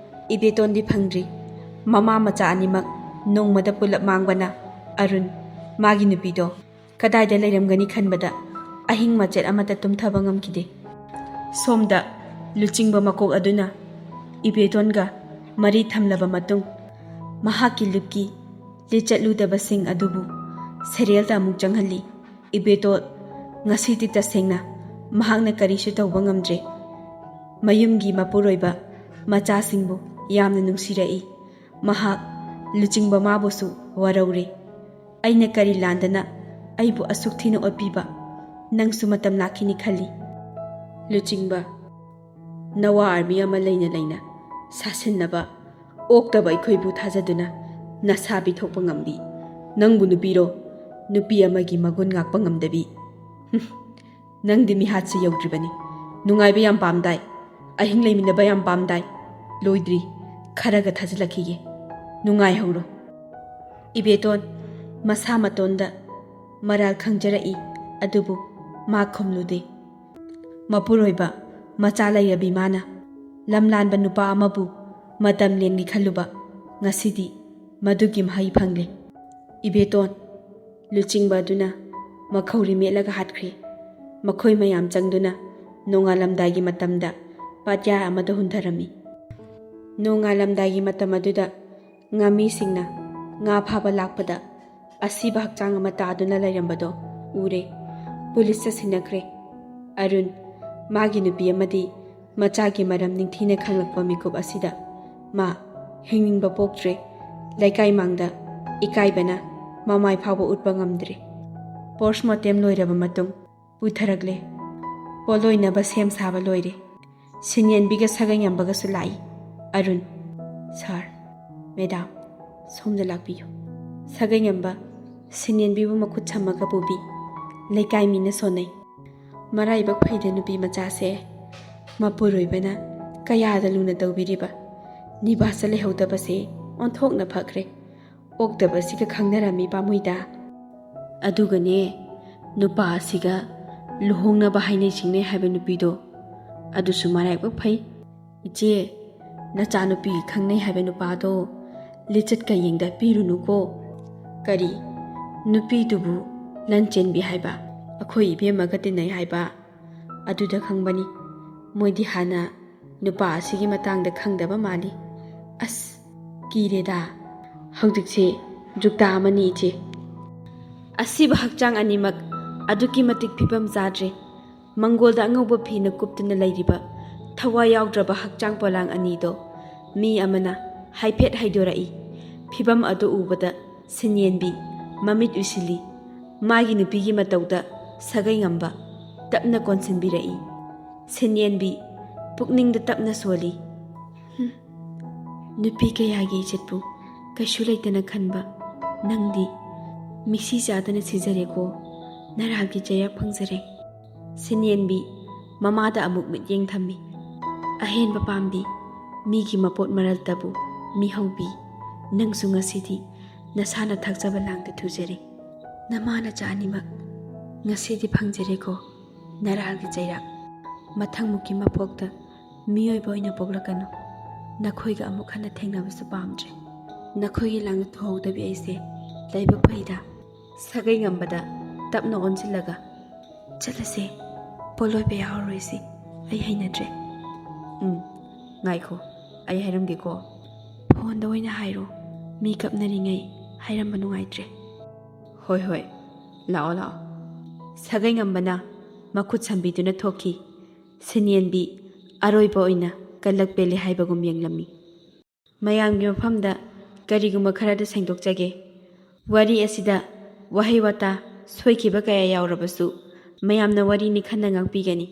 ꯏꯕꯦꯇꯣꯟꯗꯤ ꯐꯪꯗ꯭ꯔꯤ꯫ ꯃꯃꯥ ꯃꯆꯥ ꯑꯅꯤꯃꯛ ꯅꯣꯡꯃꯗ ꯄꯨꯂꯞ ꯃꯥꯡꯕꯅ ꯑꯔꯨꯟ, ꯃꯥꯒꯤ ꯅꯨꯄꯤꯗꯣ ꯀꯗꯥꯏꯗ ꯂꯩꯔꯝꯒꯅꯤ ꯈꯟꯕꯗ ꯑꯍꯤꯡ ꯃꯆꯦꯠ ꯑꯃꯠꯇ ꯇꯨꯝꯊꯕ ꯉꯝꯈꯤꯗꯦ꯫ ꯁꯣꯝꯗ ꯂꯨꯆꯤꯡꯕ ꯃꯀꯣꯛ ꯑꯗꯨꯅ ꯏꯕꯦꯇꯣꯟꯒ ꯃꯔꯤ ꯊꯝꯂꯕ ꯃꯇꯨꯡ, ꯃꯍꯥꯛꯀꯤ ꯂꯨꯞꯀꯤ ꯂꯤꯆꯠꯂꯨꯗꯕꯁꯤꯡ ꯑꯗꯨꯕꯨ ꯁꯦꯔꯦꯜꯗ ꯑꯃꯨꯛ ꯆꯪꯍꯜꯂꯤ꯫ ꯏꯕꯦꯇꯣꯟ, ꯉꯁꯤꯗꯤ ꯇꯁꯦꯡꯅ ꯃꯍꯥꯛꯅ ꯀꯔꯤꯁꯨ ꯇꯧꯕ ꯉꯝꯗ꯭ꯔꯦ꯫ ꯃꯌꯨꯝꯒꯤ ꯃꯄꯨꯔꯣꯏꯕ ꯃꯆꯥꯁꯤꯡꯕꯨ ꯌꯥꯝꯅ ꯅꯨꯡꯁꯤꯔꯛꯏ꯫ ꯃꯍꯥꯛ ꯂꯨꯆꯤꯡꯕ ꯃꯥꯕꯨꯁꯨ ꯋꯥꯔꯧꯔꯦ꯫ "ꯑꯩꯅ ꯀꯔꯤ ꯂꯥꯟꯗꯅ ꯑꯩꯕꯨ ꯑꯁꯨꯛ ꯊꯤꯅ ꯑꯣꯠꯄꯤꯕ? ꯅꯪꯁꯨ ꯃꯇꯝ ꯂꯥꯛꯈꯤꯅꯤ ꯈꯜꯂꯤ꯫" ꯂꯨꯆꯤꯡꯕ, ꯅꯋꯥ ꯑꯥꯔꯃꯤ ꯑꯃ ꯂꯩꯅ ꯂꯩꯅ ꯁꯥꯁꯤꯟꯅꯕ ꯑꯣꯛꯇꯕ ꯑꯩꯈꯣꯏꯕꯨ ꯊꯥꯖꯗꯨꯅ ꯅꯁꯥ ꯄꯤꯊꯣꯛꯄ ꯉꯝꯕꯤ ꯅꯪꯕꯨ ꯅꯨꯄꯤꯔꯣ? ꯅꯨꯄꯤ ꯑꯃꯒꯤ ꯃꯒꯨꯟ ꯉꯥꯛꯄ ꯉꯝꯗꯕꯤ꯫ ꯍꯨꯝ, ꯅꯪꯗꯤ ꯃꯤꯍꯥꯠꯁꯦ ꯌꯧꯗ꯭ꯔꯤꯕꯅꯤ꯫ ꯅꯨꯡꯉꯥꯏꯕ ꯌꯥꯝ ꯄꯥꯝꯗꯥꯏ꯫ ꯑꯍꯤꯡ ꯂꯩꯃꯤꯟꯅꯕ ꯌꯥꯝ ꯄꯥꯝꯗꯥꯏ꯫ ꯂꯣꯏꯗ꯭ꯔꯤ꯫ ꯈꯔꯒ ꯊꯥꯖꯤꯜꯂꯛꯈꯤꯒꯦ꯫ ꯅꯨꯡꯉꯥꯏꯍꯧꯔꯣ꯫ ꯏꯕꯦꯇꯣꯟ ꯃꯁꯥ ꯃꯇꯣꯟꯗ ꯃꯔꯥꯜ ꯈꯪꯖꯔꯛꯏ, ꯑꯗꯨꯕꯨ ꯃꯥ ꯈꯨꯝꯂꯨꯗꯦ꯫ ꯃꯄꯨꯔꯣꯏꯕ ꯃꯆꯥ ꯂꯩꯔꯕꯤ ꯃꯥꯅ ꯂꯝꯂꯥꯟꯕ ꯅꯨꯄꯥ ꯑꯃꯕꯨ ꯃꯇꯝ ꯂꯦꯟꯒꯦ ꯈꯜꯂꯨꯕ ꯉꯁꯤꯗꯤ ꯃꯗꯨꯒꯤ ꯃꯍꯩ ꯐꯪꯂꯦ꯫ ꯏꯕꯦꯇꯣꯟ, ꯂꯨꯆꯤꯡꯕ ꯑꯗꯨꯅ ꯃꯈꯧꯔꯤ ꯃꯦꯠꯂꯒ ꯍꯥꯠꯈ꯭ꯔꯦ꯫ ꯃꯈꯣꯏ ꯃꯌꯥꯝ ꯆꯪꯗꯨꯅ ꯅꯣꯡꯉꯥꯜꯂꯝꯗꯥꯏꯒꯤ ꯃꯇꯝꯗ ꯄꯥꯠꯌꯥ ꯑꯃꯗ ꯍꯨꯟꯊꯔꯝꯃꯤ꯫ ꯅꯣꯡꯉꯥꯜꯂꯝꯗꯥꯏꯒꯤ ꯃꯇꯝ ꯑꯗꯨꯗ ꯉꯥꯃꯤꯁꯤꯡꯅ ꯉꯥ ꯐꯥꯕ ꯂꯥꯛꯄꯗ ꯑꯁꯤꯕ ꯍꯛꯆꯥꯡ ꯑꯃ ꯇꯥꯗꯨꯅ ꯂꯩꯔꯝꯕꯗꯣ ꯎꯔꯦ꯫ ꯄꯨꯂꯤꯁꯇ ꯁꯤꯟꯅꯈ꯭ꯔꯦ꯫ ꯑꯔꯨꯟ, ꯃꯥꯒꯤ ꯅꯨꯄꯤ ꯑꯃꯗꯤ ꯃꯆꯥꯒꯤ ꯃꯔꯝ ꯅꯤꯡꯊꯤꯅ ꯈꯪꯂꯛꯄ ꯃꯤꯀꯨꯞ ꯑꯁꯤꯗ ꯃꯥ ꯍꯤꯡꯅꯤꯡꯕ ꯄꯣꯛꯇ꯭ꯔꯦ꯫ ꯂꯩꯀꯥꯏ ꯃꯥꯡꯗ ꯏꯀꯥꯏꯕꯅ ꯃꯃꯥꯏ ꯐꯥꯎꯕ ꯎꯠꯄ ꯉꯝꯗ꯭ꯔꯦ꯫ ꯄꯣꯁꯃꯣꯔꯇꯦꯝ ꯂꯣꯏꯔꯕ ꯃꯇꯨꯡ ꯄꯨꯊꯔꯛꯂꯦ꯫ ꯄꯣꯠꯂꯣꯏꯅꯕ ꯁꯦꯝ ꯁꯥꯕ ꯂꯣꯏꯔꯦ꯫ ꯁꯤꯟꯌꯦꯟꯕꯤꯒ ꯁꯥꯒꯩꯉꯝꯕꯒꯁꯨ ꯂꯥꯛꯏ꯫ ꯑꯔꯨꯟ, "ꯁꯥꯔ, ꯃꯦꯗꯥꯝ, ꯁꯣꯝꯗ ꯂꯥꯛꯄꯤꯌꯨ꯫" ꯁꯥꯒꯩꯉꯝꯕ, ꯁꯤꯟꯌꯦꯟꯕꯤꯕꯨ ꯃꯈꯨꯠ ꯁꯝꯃꯒ ꯄꯨꯕꯤ꯫ ꯂꯩꯀꯥꯏ ꯃꯤꯅ ꯁꯣꯟꯅꯩ꯫ "ꯃꯔꯥꯏꯕꯛ ꯐꯩꯗ ꯅꯨꯄꯤ ꯃꯆꯥꯁꯦ꯫ ꯃꯄꯨꯔꯣꯏꯕꯅ ꯀꯌꯥꯗ ꯂꯨꯅ ꯇꯧꯕꯤꯔꯤꯕ꯫ ꯅꯤꯕꯥꯁꯇ ꯂꯩꯍꯧꯗꯕꯁꯦ ꯑꯣꯟꯊꯣꯛꯅ ꯐꯈ꯭ꯔꯦ꯫ ꯑꯣꯛꯇꯕꯁꯤꯒ ꯈꯪꯅꯔꯝꯃꯤ ꯄꯥꯝꯃꯨꯏꯗ꯫ ꯑꯗꯨꯒꯅꯦ, ꯅꯨꯄꯥ ꯑꯁꯤꯒ ꯂꯨꯍꯣꯡꯅꯕ ꯍꯥꯏꯅꯩ ꯁꯤꯡꯅꯩ ꯍꯥꯏꯕ ꯅꯨꯄꯤꯗꯣ ꯑꯗꯨꯁꯨ ꯃꯔꯥꯏꯕꯛ ꯐꯩ꯫ ꯏꯆꯦ, ꯅꯆꯥꯅꯨꯄꯤ ꯈꯪꯅꯩ ꯍꯥꯏꯕ ꯅꯨꯄꯥꯗꯣ ꯂꯤꯆꯠꯀ ꯌꯦꯡꯗ ꯄꯤꯔꯨꯅꯨꯀꯣ꯫ ꯀꯔꯤ? ꯅꯨꯄꯤꯗꯨꯕꯨ ꯂꯟ ꯆꯦꯟꯕꯤ ꯍꯥꯏꯕ, ꯑꯩꯈꯣꯏ ꯏꯕꯦꯝꯃꯒ ꯇꯤꯟꯅꯩ ꯍꯥꯏꯕ? ꯑꯗꯨꯗ ꯈꯪꯕꯅꯤ꯫ ꯃꯣꯏꯗꯤ ꯍꯥꯟꯅ ꯅꯨꯄꯥ ꯑꯁꯤꯒꯤ ꯃꯇꯥꯡꯗ ꯈꯪꯗꯕ ꯃꯥꯜꯂꯤ꯫ ꯑꯁ, ꯀꯤꯔꯦꯗ꯫ ꯍꯧꯖꯤꯛꯁꯦ ꯖꯨꯛꯇꯥ ꯑꯃꯅꯤ, ꯏꯆꯦ꯫ ꯑꯁꯤꯕ ꯍꯛꯆꯥꯡ ꯑꯅꯤꯃꯛ ꯑꯗꯨꯛꯀꯤ ꯃꯇꯤꯛ ꯐꯤꯕꯝ ꯆꯥꯗ꯭ꯔꯦ꯫ ꯃꯪꯒꯣꯜꯗ ꯑꯉꯧꯕ ꯐꯤꯅ ꯀꯨꯞꯇꯨꯅ ꯂꯩꯔꯤꯕ ꯊꯋꯥꯏ ꯌꯥꯎꯗ꯭ꯔꯕ ꯍꯛꯆꯥꯡ ꯄꯣꯂꯥꯡ ꯑꯅꯤꯗꯣ ꯃꯤ ꯑꯃꯅ ꯍꯥꯏꯐꯦꯠ ꯍꯥꯏꯗꯣꯔꯛꯏ꯫ ꯐꯤꯕꯝ ꯑꯗꯨ ꯎꯕꯗ ꯁꯤꯟꯌꯦꯟꯕꯤ ꯃꯃꯤꯠ ꯎꯏꯁꯤꯜꯂꯤ꯫ ꯃꯥꯒꯤ ꯅꯨꯄꯤꯒꯤ ꯃꯇꯧꯗ ꯁꯥꯒꯩ ꯉꯝꯕ ꯇꯞꯅ ꯀꯣꯟꯁꯤꯟꯕꯤꯔꯛꯏ꯫ ꯁꯤꯟꯌꯦꯟꯕꯤ ꯄꯨꯛꯅꯤꯡꯗ ꯇꯞꯅ ꯁꯣꯜꯂꯤ꯫ "ꯍꯨꯝ, ꯅꯨꯄꯤ ꯀꯌꯥꯒꯤ ꯏꯖꯠꯄꯨ ꯀꯩꯁꯨ ꯂꯩꯇꯅ ꯈꯟꯕ ꯅꯪꯗꯤ ꯃꯤꯁꯤ ꯆꯥꯗꯅ ꯁꯤꯖꯔꯦꯀꯣ, ꯅꯔꯥꯜꯒꯤ ꯆꯩꯔꯥꯛ ꯐꯪꯖꯔꯦ"꯫ ꯁꯤꯟꯌꯦꯟꯕꯤ ꯃꯃꯥꯗ ꯑꯃꯨꯛ ꯃꯤꯠꯌꯦꯡ ꯊꯝꯃꯤ꯫ "ꯑꯍꯦꯟꯕ ꯄꯥꯝꯕꯤ, ꯃꯤꯒꯤ ꯃꯄꯣꯠ ꯃꯔꯜꯇꯕꯨ ꯃꯤꯍꯧꯕꯤ, ꯅꯪꯁꯨ ꯉꯁꯤꯗꯤ ꯅꯁꯥꯅ ꯊꯥꯛꯆꯕ ꯂꯥꯡꯗ ꯊꯨꯖꯔꯦ꯫ ꯅꯃꯥ ꯅꯆꯥ ꯑꯅꯤꯃꯛ ꯉꯁꯤꯗꯤ ꯐꯪꯖꯔꯦꯀꯣ, ꯅꯔꯥꯜꯒꯤ ꯆꯩꯔꯥꯛ꯫ ꯃꯊꯪꯃꯨꯛꯀꯤ ꯃꯄꯣꯛꯇ ꯃꯤꯑꯣꯏꯕ ꯑꯣꯏꯅ ꯄꯣꯛꯂꯛꯀꯅꯨ꯫ ꯅꯈꯣꯏꯒ ꯑꯃꯨꯛ ꯍꯟꯅ ꯊꯦꯡꯅꯕꯁꯨ ꯄꯥꯝꯗ꯭ꯔꯦ꯫ ꯅꯈꯣꯏꯒꯤ ꯂꯥꯡꯗ ꯊꯨꯍꯧꯗꯕꯤ ꯑꯩꯁꯦ ꯂꯥꯏꯕꯛ ꯐꯩꯗ"꯫ ꯁꯥꯒꯩ ꯉꯝꯕꯗ ꯇꯞꯅ ꯑꯣꯟꯁꯤꯜꯂꯒ, "ꯆꯠꯂꯁꯦ, ꯄꯣꯠꯂꯣꯏꯕ ꯌꯥꯎꯔꯔꯣꯏꯁꯤ, ꯑꯩ ꯍꯩꯅꯗ꯭ꯔꯦ"꯫ "ꯎꯝ, ꯉꯥꯏꯈꯣ, ꯑꯩ ꯍꯥꯏꯔꯝꯒꯦꯀꯣ"꯫ "ꯐꯣꯟꯗ ꯑꯣꯏꯅ ꯍꯥꯏꯔꯣ, ꯃꯤ ꯀꯞꯅꯔꯤꯉꯩ ꯍꯥꯏꯔꯝꯕ ꯅꯨꯡꯉꯥꯏꯇ꯭ꯔꯦ"꯫ "ꯍꯣꯏ, ꯍꯣꯏ, ꯂꯥꯛꯑꯣ, ꯂꯥꯛꯑꯣ"꯫ ꯁꯥꯒꯩ ꯉꯝꯕꯅ ꯃꯈꯨꯠ ꯁꯝꯕꯤꯗꯨꯅ ꯊꯣꯛꯈꯤ꯫ ꯁꯤꯟꯌꯦꯟꯕꯤ ꯑꯔꯣꯏꯕ ꯑꯣꯏꯅ ꯀꯜꯂꯛ ꯄꯦꯜꯂꯦ ꯍꯥꯏꯕꯒꯨꯝ ꯌꯦꯡꯂꯝꯃꯤ꯫ ꯃꯌꯥꯝꯒꯤ ꯃꯐꯝꯗ ꯀꯔꯤꯒꯨꯝꯕ ꯈꯔꯗ ꯁꯦꯡꯗꯣꯛꯆꯒꯦ꯫ ꯋꯥꯔꯤ ꯑꯁꯤꯗ ꯋꯥꯍꯩ ꯋꯥꯇꯥ ꯁꯣꯏꯈꯤꯕ ꯀꯌꯥ ꯌꯥꯎꯔꯕꯁꯨ, ꯃꯌꯥꯝꯅ ꯋꯥꯔꯤꯅꯤ ꯈꯟꯅ ꯉꯥꯛꯄꯤꯒꯅꯤ꯫